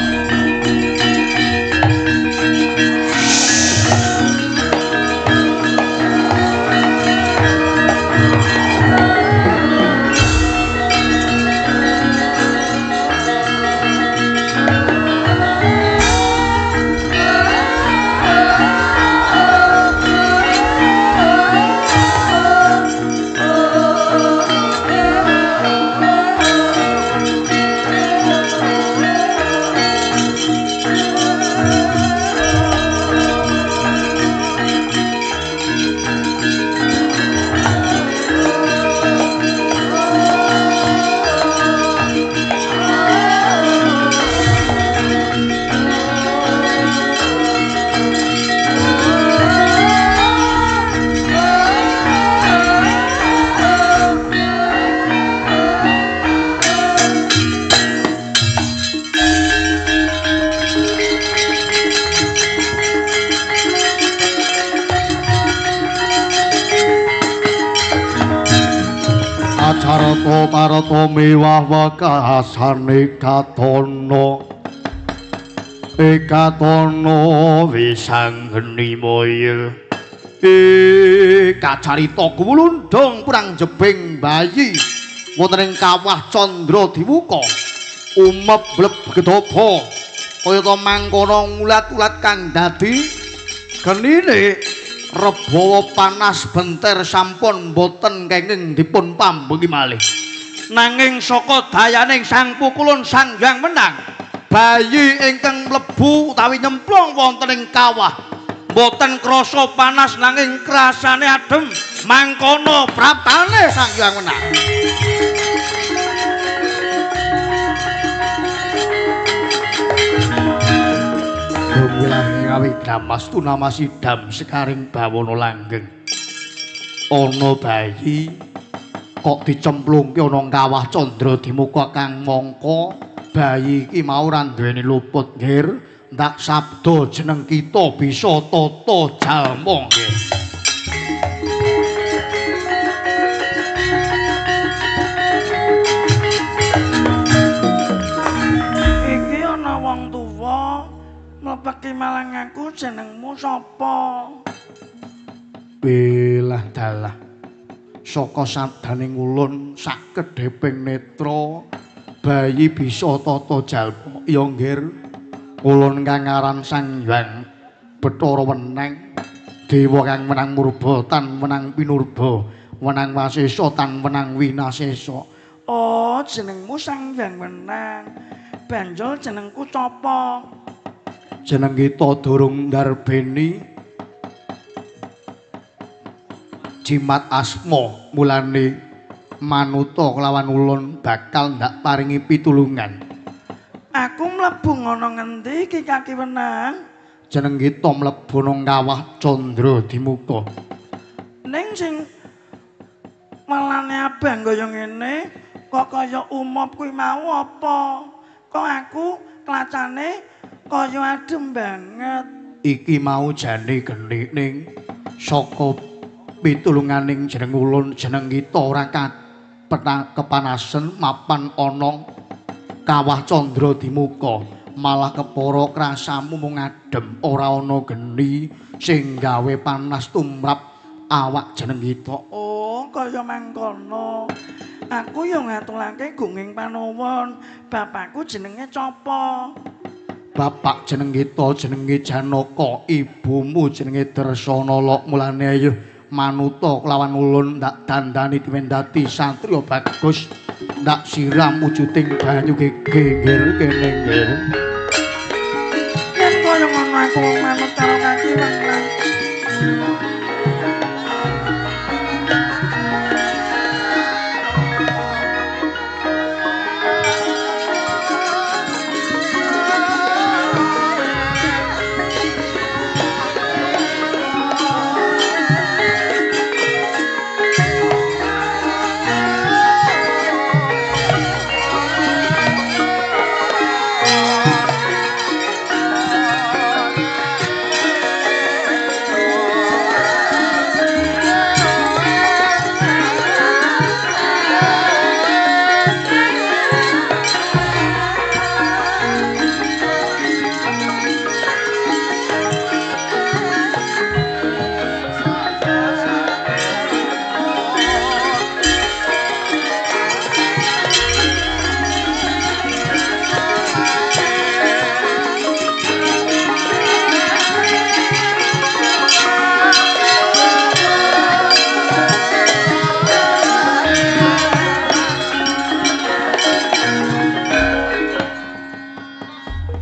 [SPEAKER 3] Acarata parata mewah wekasane katana ekatana
[SPEAKER 2] wisanggeni moyo. Kacarita kuwulundhung kurang jebing bayi wonten ing kawah candra diwuka umep bleb gedaba kayata mangkono ngulat-ulat kang dadi genine rebawa panas benter sampun boten kenging dipun pambengi malih. Nanging saka dayaning sang pukulun Sang Hyang Wenang, bayi ingkang mlebu utawi nyemplung wonten ing kawah boten krasa panas nanging krasane adem. Mangkono praptane Sang Hyang Wenang. Wigramastu nama sidam sekaring bawana langgeng. Ana bayi kok dicemplungke ana kawah candra dimuka kang mangka bayi iki mau ora duweni luput nggir. Ndak sabda jeneng kita bisa tata jalma nggih.
[SPEAKER 1] Iki ana wong tuwa mlepeki malang aku jenengmu sapa?
[SPEAKER 2] Belah dalah.
[SPEAKER 3] Saka sabdaning ulun sakedheping netra bayi bisa tata jalma. Ya nggir, ulun kang aran Sang Hyang Bathara Weneng, dewa kang wenang murba tan wenang pinurba, wenang wasesa tan wenang winasesa.
[SPEAKER 1] Oh, jenengmu Sang Hyang Wenang. Banjur jenengku sapa?
[SPEAKER 3] Jeneng kita durung ndarbeni jimat asma, mulane manuta kelawan ulun bakal ndak paringi pitulungan.
[SPEAKER 1] Aku mlebu ngono ngendi iki Kaki Wenang?
[SPEAKER 3] Jeneng kita mlebu nang kawah Candra Dimuka.
[SPEAKER 1] Ning sing welane abang kaya ngene kok kaya umop kuwi mau apa? Kok aku klacane kaya adem banget.
[SPEAKER 3] Iki mau jane geni ning saka pitulunganing jeneng ulun, jeneng kita ora kepanasen mapan ana kawah Candra Dimuka, malah kepara krasamu mung adem, ora ana geni sing gawe panas tumrap awak jeneng kita.
[SPEAKER 1] Oh, kaya mangkono. Aku yo ngaturake gunging panuwun. Bapakku jenenge sapa?
[SPEAKER 3] Bapak jeneng kita jenenge Janaka, ibumu jenenge Dresanala. Mulane ayo manuta kelawan ulun ndak dandani diwendati satriya bagus, ndak siram wujuding banyu geger kene nggih.
[SPEAKER 1] Yen kaya ngono aku manut karo Kaki Wenang.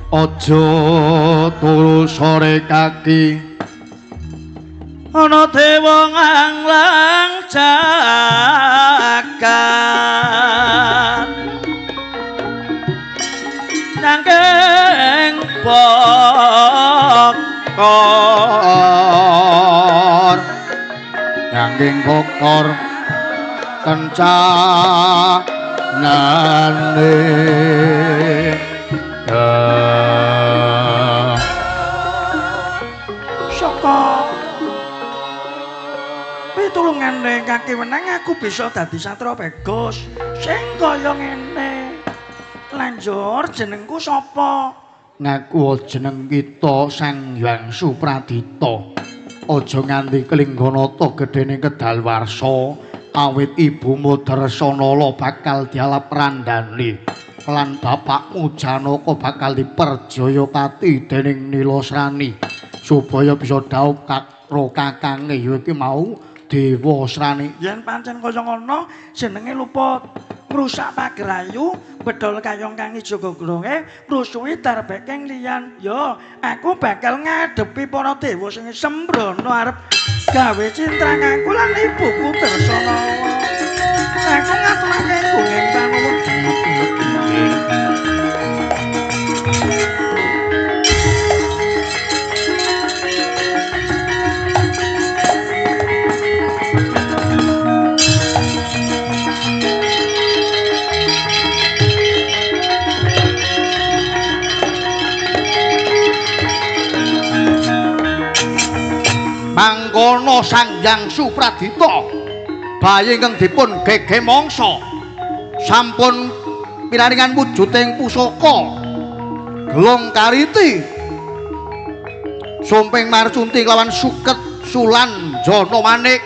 [SPEAKER 3] Aja turu sore kaki
[SPEAKER 1] ana dewa nganglang jagat nanging bokor,
[SPEAKER 3] nanging bokor kencanane.
[SPEAKER 1] Saka pitulungane Kaki Wenang aku bisa dadi satria bagus sing kaya ngene. Lanjur jenengku sapa?
[SPEAKER 3] Ngaku jeneng kita Sang Hyang Supradita. Aja nganti kelingganata gedene kedalwarsa, awit ibumu Dresanala bakal dialap randane lan bapakmu Janaka bakal diperjayapati dening Nilasrani supaya bisa dhaup karo kakange ya iki mau Dewa Srani.
[SPEAKER 1] Yen pancen kaya ngono jenenge luput ngrusak pagerayu, bedol kayong kang ijo gogronge, ngrusuhi darbekeng liyan. Yo, aku bakal ngadepi para dewa sing sembrono arep gawe cintrang aku lan ibuku Dresanala. Aku ngaturake gunging panuwun.
[SPEAKER 3] Mangkono Sang Hyang Supradita, bayi ingkang dipun gege mangsa sampun pinaringan wujuding pusaka Gelong Kariti sumping marcunti kelawan suket sulan jana manik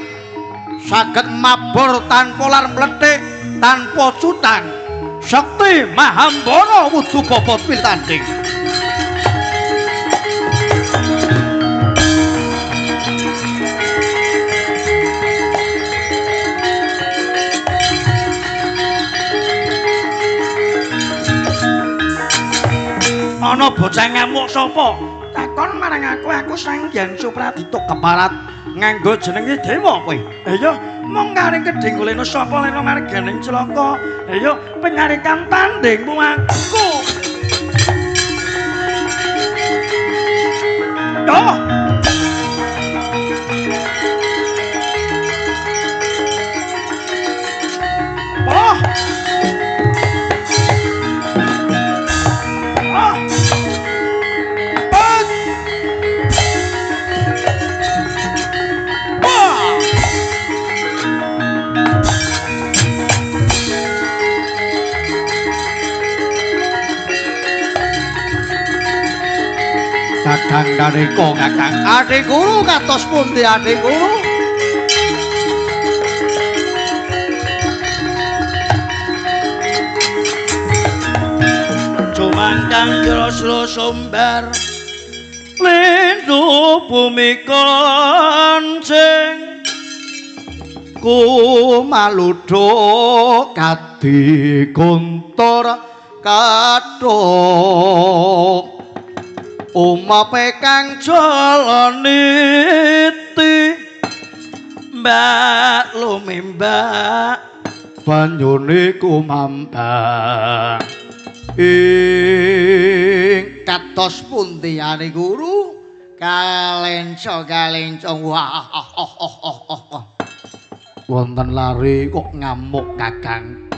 [SPEAKER 3] Saged mabur tanpa lar mlethik, tanpa cutang. Sekti Mahambara wudu bobot pitanding.
[SPEAKER 1] Ana bocah ngamuk sapa? Takon marang aku, aku Sang Hyang Supradita keparat nganggo jenenge dewa kowe. Iya, mung karing kedhing kulino sapa lena marganing celaka. Iya, penyarikan tandingmu aku. Doh. Oh. Oh.
[SPEAKER 3] Kakang kaneka kakang Adi Guru kados pundi Adi Guru?
[SPEAKER 1] Cumangkang jrosro sumbar lindu bumi kancing
[SPEAKER 3] kumaludho kadi guntur kathuk umape kang
[SPEAKER 1] jalaniti mbak lumimbak
[SPEAKER 3] banyune kumambang ing kados pundi Adi Guru? Kalenco kalenco wah oh oh oh oh. Wonten lare kok ngamuk kakang.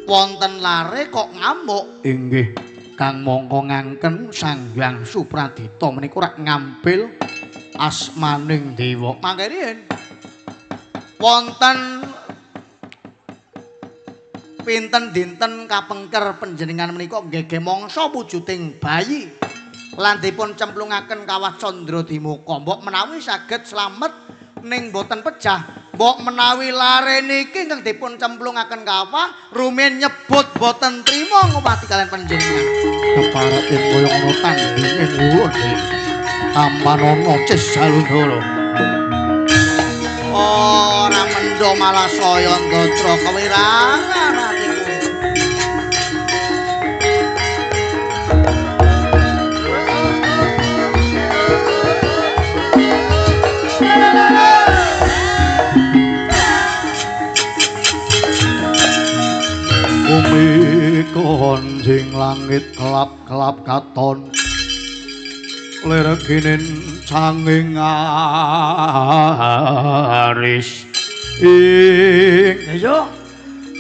[SPEAKER 3] Wonten lare kok ngamuk? Inggih. Kang mongko ngangken Sang Hyang Supradita menika rak ngampil asmaning dewa. Mangke riyin wonten pinten dinten kapengker panjenengan menika nggege mangsa wujuding bayi lan dipun cemplungaken kawah Candra Dimuka. Mbok menawi saged slamet ning boten pejah. Mbok menawi lare niki ingkang dipun cemplungaken kawah rumiyin nyebut boten trima ngupati kalian panjenengan.
[SPEAKER 2] Keparat yen kaya ngono tandinge ulun tampanana cis Jalundara.
[SPEAKER 3] Ora mendho malah saya ndatra kewirangan atiku.
[SPEAKER 2] Bumi konjing langit kelap-kelap katon lerginin canging aris ing.
[SPEAKER 1] Iya,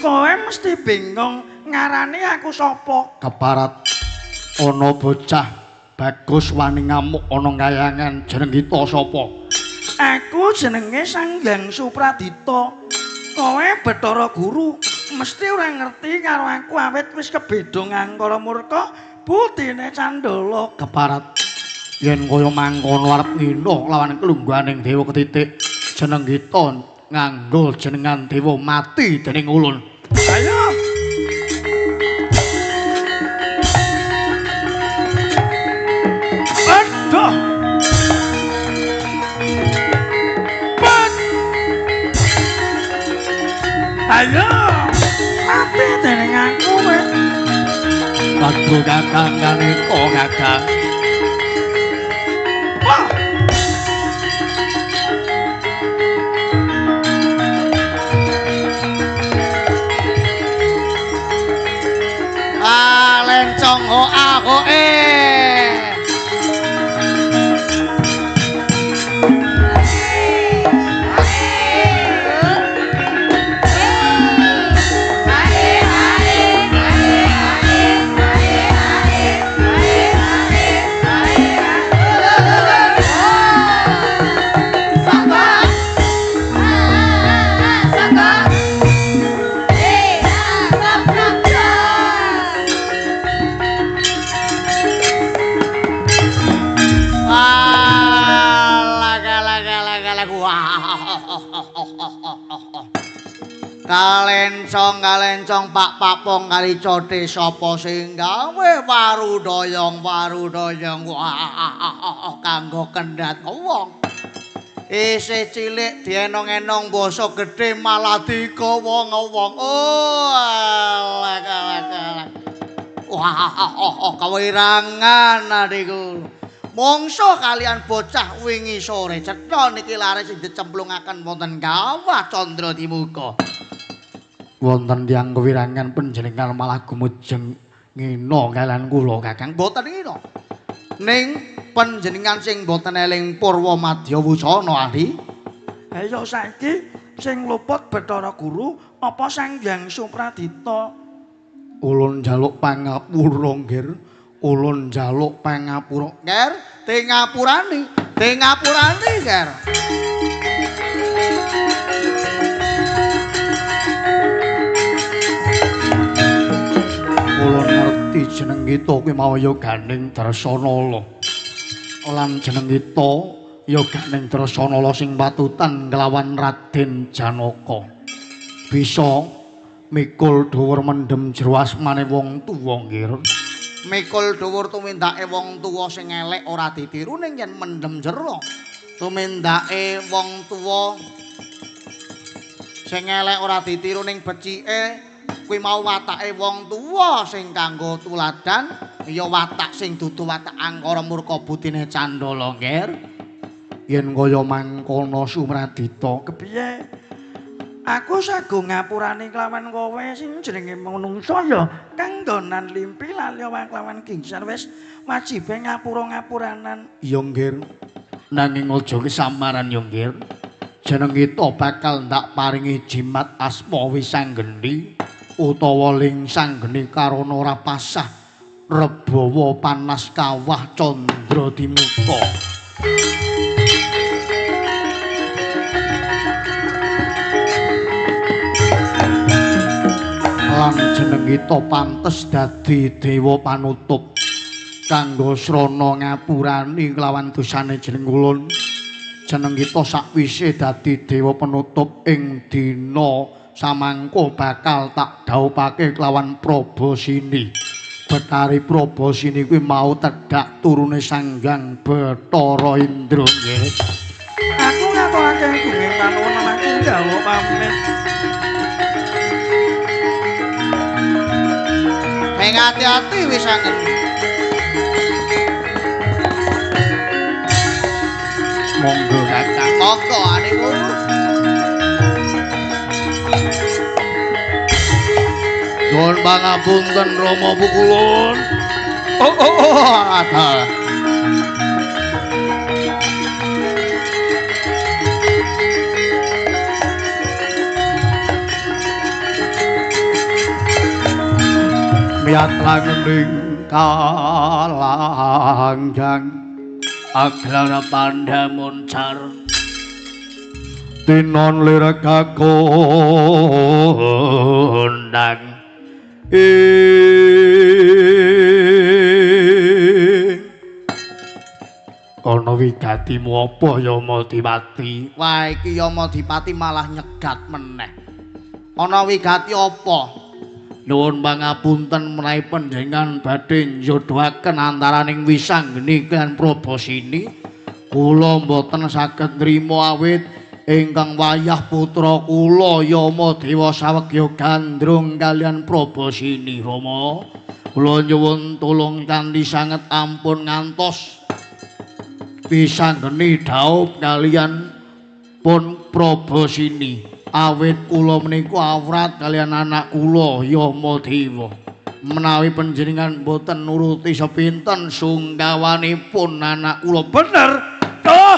[SPEAKER 1] kowe mesti bingung ngarani aku sapa?
[SPEAKER 2] Keparat ana bocah bagus wani ngamuk ana kayangan jeneng kita sapa?
[SPEAKER 1] Aku jenenge Sang Hyang Supradita. Kowe Bathara Guru mesti ora ngerti karo aku awit wis kebeda ngangkara murka putine candala.
[SPEAKER 2] Keparat yen kaya mangkono arep ngino lawan kelungguhaning dewa ketitik jeneng kita nganggo jenengan dewa mati dening ulun.
[SPEAKER 1] Ayo. Aduh. Ayo. Mati dening aku kowe.
[SPEAKER 2] Aduh kakang kaneka kakang.
[SPEAKER 1] Wah.
[SPEAKER 3] Ah lencong ho a ho e.
[SPEAKER 1] Wah. Kalencong-kalencong Pak Papong kali cote sapa sing gawe warudoyong warudoyong wah kanggo kendhat wong. Isih cilik dienong-enong basa gedhe malah digawa wong. Oh alak alak alak. Wah kawirangan adikku. Mongso kalian bocah wingi sore cetha niki lare sing dicemplungaken wonten kawah Candra Dimuka.
[SPEAKER 2] Wonten tiyang kewirangan panjenengan malah gumujeng ngina kalian kula Kakang.
[SPEAKER 1] Mboten ngina. Ning panjenengan sing mboten eling Purwa Madya Wusana ahli.
[SPEAKER 4] Ayo saiki sing luput Bathara Guru apa Sang Hyang Supradita?
[SPEAKER 2] Ulun njaluk pangapura nggih. Ulun njaluk pangapura.
[SPEAKER 1] Nger, dingapurani, dingapurani, Nger.
[SPEAKER 2] Ulun ngerti jeneng kita kuwi mau ya Ganing Dresanala. Lan jeneng kita ya Ganing Dresanala sing patutan kelawan Raden Janaka. Bisa mikul dhuwur mendem jero asmane wong tuwa nggih.
[SPEAKER 1] Mikul dhuwur tumindake wong tuwa sing elek ora ditiru ning yen mendem jero. Tumindake wong tuwa sing elek ora ditiru ning becike kuwi mau watake wong tuwa sing kanggo tuladan ya watak sing dudu watak angkara murka budine candala
[SPEAKER 2] nggih. Yen kaya mangkono Sumradita
[SPEAKER 4] kepiye? Aku sago ngapurani kelawan kowe sing jenenge manungsa ya kang nggonan limpi lali kelawan gingser wis wajibe ngapura-ngapuranan.
[SPEAKER 2] Iya nggih. Nanging aja kesamaran ya nggih. Jeneng kita bakal ndak paringi jimat asma Wisanggeni utawa Lingsanggeni karana ora pasah rebawa panas kawah Candra Dimuka. Lan jeneng kita pantes dadi dewa panutup kanggo srana ngapurani kelawan dosane jeneng ulun. Jeneng kita sakwise dadi dewa penutup ing dina samangko bakal tak dhaupake kelawan Prabasini. Betari Prabasini kuwi mau tedhak turune Sang Hyang Bathara Indra nggih.
[SPEAKER 4] Aku ngaturake gunging panuwun aku njaluk pamit.
[SPEAKER 1] Sing ati-ati wis angen.
[SPEAKER 2] Monggo Kakang.
[SPEAKER 1] Monggo adikku.
[SPEAKER 2] Nuwun pangapunten Rama Pukulun.
[SPEAKER 1] Oh oh oh ada.
[SPEAKER 2] Miyat langening kalanggang aglara pandha muncar tinon lir kakondang ana wigatimu apa Yamadipati?
[SPEAKER 1] Wah iki Yamadipati malah nyegat meneh. Ana wigati apa?
[SPEAKER 2] Nuwun pangapunten menawi panjenengan badhe njodohaken antaraning Wisanggeni lan Prabasini. Kula mboten saged nrima awit ingkang wayah putra kula Yamadewa sawegya gandrung kalian Prabasini. Rama, kula nyuwun tulung kanthi sanget ampun ngantos Wisanggeni dhaup kalian pun Prabasini. Awit kula menika awrat kalian anak kula Yamadewa. Menawi panjenengan mboten nuruti sepinten sungkawanipun anak kula.
[SPEAKER 4] Bener. Oh.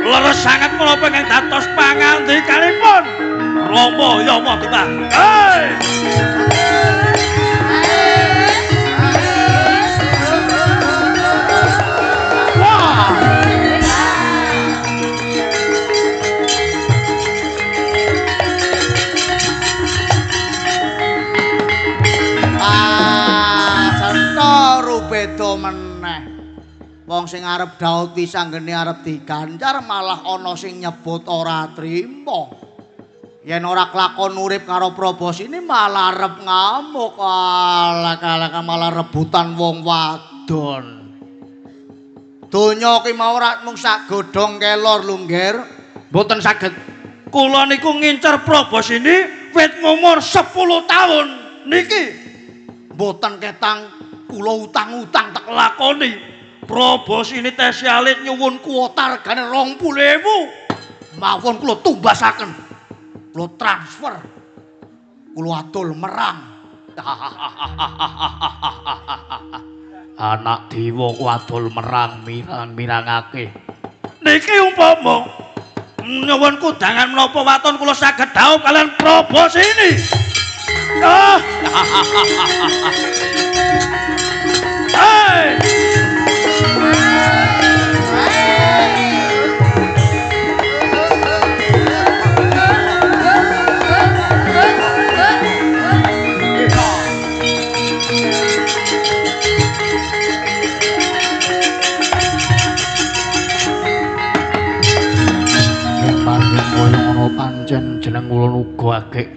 [SPEAKER 4] Leres sanget kula pengen dados pangandikanipun Rama Yamadewa. Hei.
[SPEAKER 1] Wah. Beda meneh.
[SPEAKER 3] Wong sing arep daut wisanggene arep diganjar malah ana sing nyebut ora trima. Yen ora kelakon urip karo Probosini malah arep ngamuk. Alah kalah malah rebutan wong wadon. Donya ki mau ora mung sak godhong kelor lho, Ngger.
[SPEAKER 1] Mboten saged. Kula niku ngincer Probosini wit ngumur 10 taun niki.
[SPEAKER 3] Mboten ketang kula utang-utang tak
[SPEAKER 1] lakoni. Probosini tesih alit nyuwun kuota regane 20.000.
[SPEAKER 3] Mawon kula tumbasaken. Kula transfer. Kula adol merang.
[SPEAKER 2] Anak dewa ku adol merang mirang-mirangake.
[SPEAKER 1] Niki umpama nyuwun kudangan menapa waton kula saged dhaup kalian Probosini. Ah. Hey.
[SPEAKER 2] Pancen jeneng kula uga akeh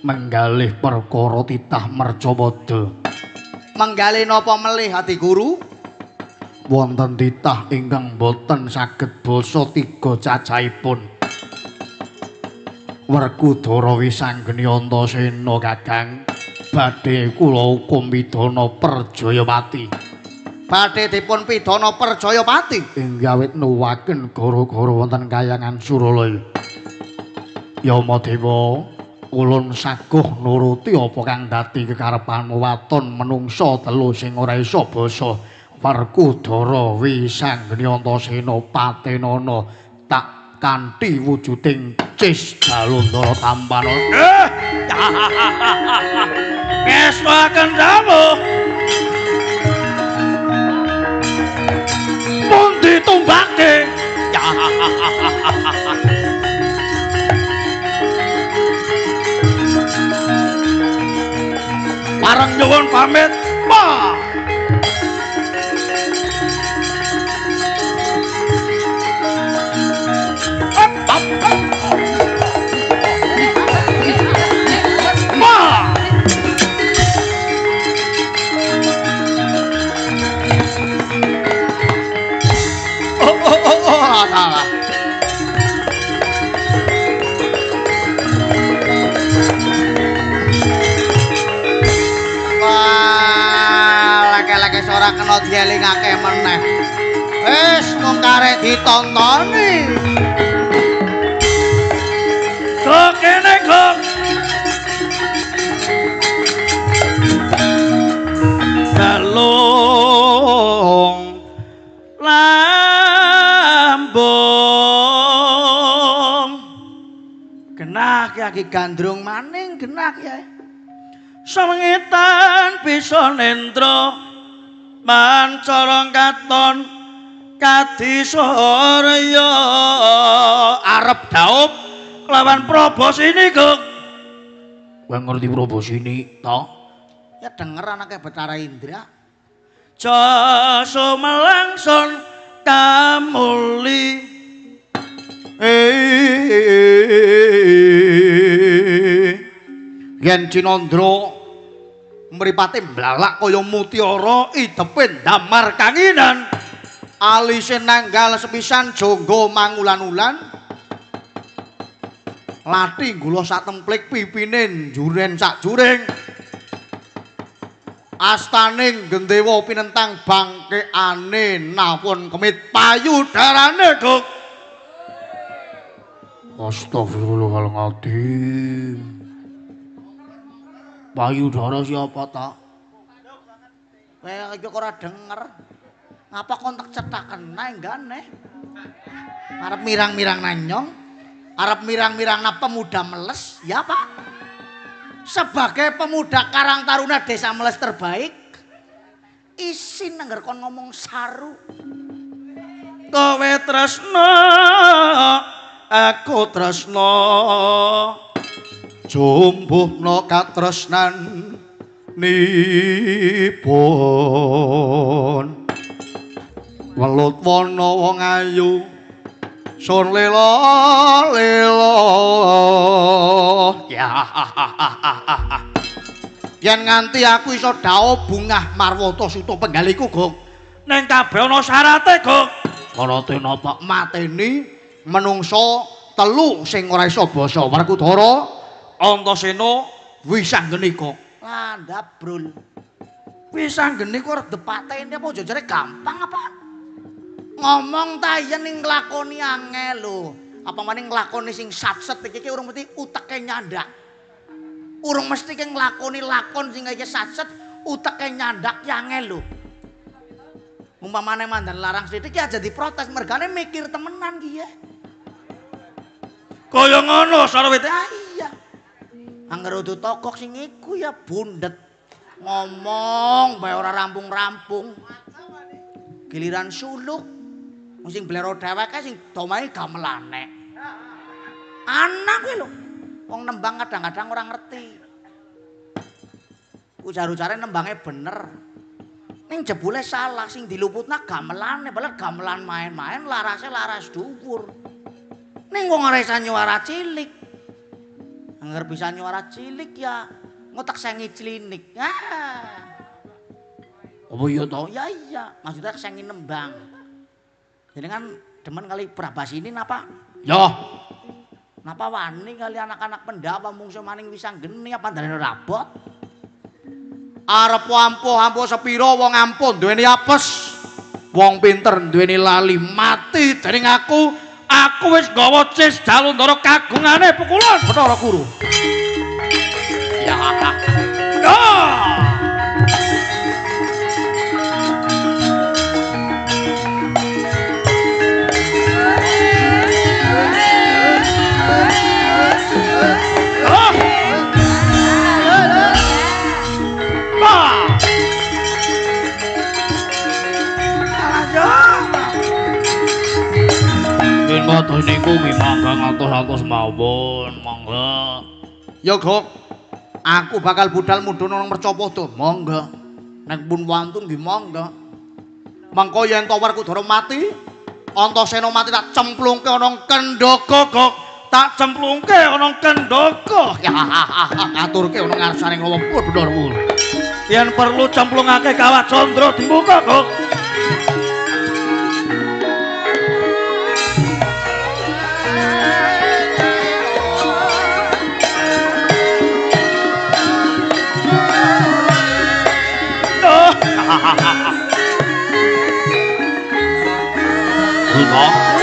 [SPEAKER 2] menggalih perkara titah mercapada.
[SPEAKER 3] Menggalih napa melih Adi Guru?
[SPEAKER 2] Wonten titah ingkang boten saged basa tiga cacahipun. Werkudara Wisanggeni Antasena Kakang badhe kula hukum pidana Perjayapati.
[SPEAKER 3] Badhe dipun pidana Perjayapati
[SPEAKER 2] ing awit nuwaken gara-gara wonten kayangan Suralaya. Yamadewa, ulun saguh nuruti apa kang dadi kekarepanmu waton menungsa telu sing ora iso basa. Werkudara Wisanggeni Antasena patenana tak kanthi wujuding cis Jalandhara tampana.
[SPEAKER 1] Ngestoaken dawuh. Pundi tumbake? Pareng nyuwun pamit. Pa. Pa.
[SPEAKER 3] Salah. Wah, laki-laki ora kena dielingake meneh. Wis mung karek ditontoni.
[SPEAKER 1] Kok kene kok. Galung lambung
[SPEAKER 4] genah ki gandrung maning genah ya.
[SPEAKER 1] Sewengitan bisa nendra mancara katon kadi surya arep daup lawan Probosini kok.
[SPEAKER 2] Kowe ngerti Probosini to?
[SPEAKER 3] Ya denger anake Bathara Indra.
[SPEAKER 1] Jasa melangsun kamuli.
[SPEAKER 3] Yen Cinandra mripate mblalak kaya mutiara idepe ndamar kanginan, alise nanggal sepisan jonggo mangulan-ulan, lathi gula satemplik pipine njuren sak juring, astaning gendewa pinentang bangkeane nawon kemit payudarane Guk.
[SPEAKER 2] Astagfirullahaladzim. Payudara siapa tak?
[SPEAKER 3] Kowe iki ora denger. Ngapa kon tak cethaken nae enggane? Arep mirang-mirang nanyong, arep mirang-mirang na pemuda Meles, ya Pak? Sebagai pemuda Karang Taruna Desa Meles terbaik, isin angger kon ngomong saru.
[SPEAKER 1] Kowe tresna, aku tresna.
[SPEAKER 3] Jumbuhna katresnan nipun. Welut wana wong ayu sun lela lela. Ya. Yen nganti aku iso dao bungah Marwata Suta penggaliku, Gong.
[SPEAKER 1] Ning kabeh ana syarate, Gong.
[SPEAKER 3] Syarate napa? Mateni menungsa telu sing ora iso basa Werkudara,
[SPEAKER 1] Antasena,
[SPEAKER 3] Wisanggeni, Gong. Landhap brul. Wisanggeni ku arep dipateni apa jajare gampang apa? Ngomong ta yen ning nglakoni angel lho. Apa maning nglakoni sing satset iki ki urung mesti uteke nyandak. Urung mesti ki nglakoni lakon sing kaya satset uteke nyandak ki angel lho. Umpamane mandan larang sithik ki aja diprotes mergane mikir temenan ki ya.
[SPEAKER 1] Kaya ngono Sarwiti.
[SPEAKER 3] Ah iya. Angger udu tokok sing iku ya bundet. Ngomong bae ora rampung-rampung. Giliran suluk sing blero dheweke sing domahe gamelane. Anak kuwi lho. Wong nembang kadang-kadang ora ngerti. Ujar-ujare nembange bener. Ning jebule salah sing diluputna gamelane, padahal gamelan main-main larase laras dhuwur. Ning wong ora isa nyuara cilik. Angger bisa nyuara cilik ya ngotak sengi clinik. Ah. Apa iya to? Ya iya, maksudnya sengi nembang. Jenengan demen kali Prabasini napa?
[SPEAKER 2] Ya.
[SPEAKER 3] Napa wani kali anak-anak pendawa mungsuh maning Wisanggeni apa ndalene rabot? Arep ampuh-ampuh sepira wong ampuh duweni apes.
[SPEAKER 2] Wong pinter duweni lali mati dening aku.
[SPEAKER 1] Aku wis nggawa cis Jalundara kagungane pukulan
[SPEAKER 3] Bathara Guru.
[SPEAKER 2] Ya.
[SPEAKER 1] Ya.
[SPEAKER 2] Kados niku nggih mangga ngatos-atos mawon, mangga.
[SPEAKER 3] Ya, Gok. Aku bakal budal mudhun nang Mercapada, mangga. Nek pun wantun nggih mangga. Mangko yen to Werkudara mati, Antasena mati tak cemplungke ana Kendhaga, Gok.
[SPEAKER 1] Tak cemplungke ana Kendhaga.
[SPEAKER 3] Ya, aturke ana ngarsane Rawa Bathara Guru.
[SPEAKER 1] Yen perlu cemplungake Kawah Candra dimuka, Gok.
[SPEAKER 2] Rudolf.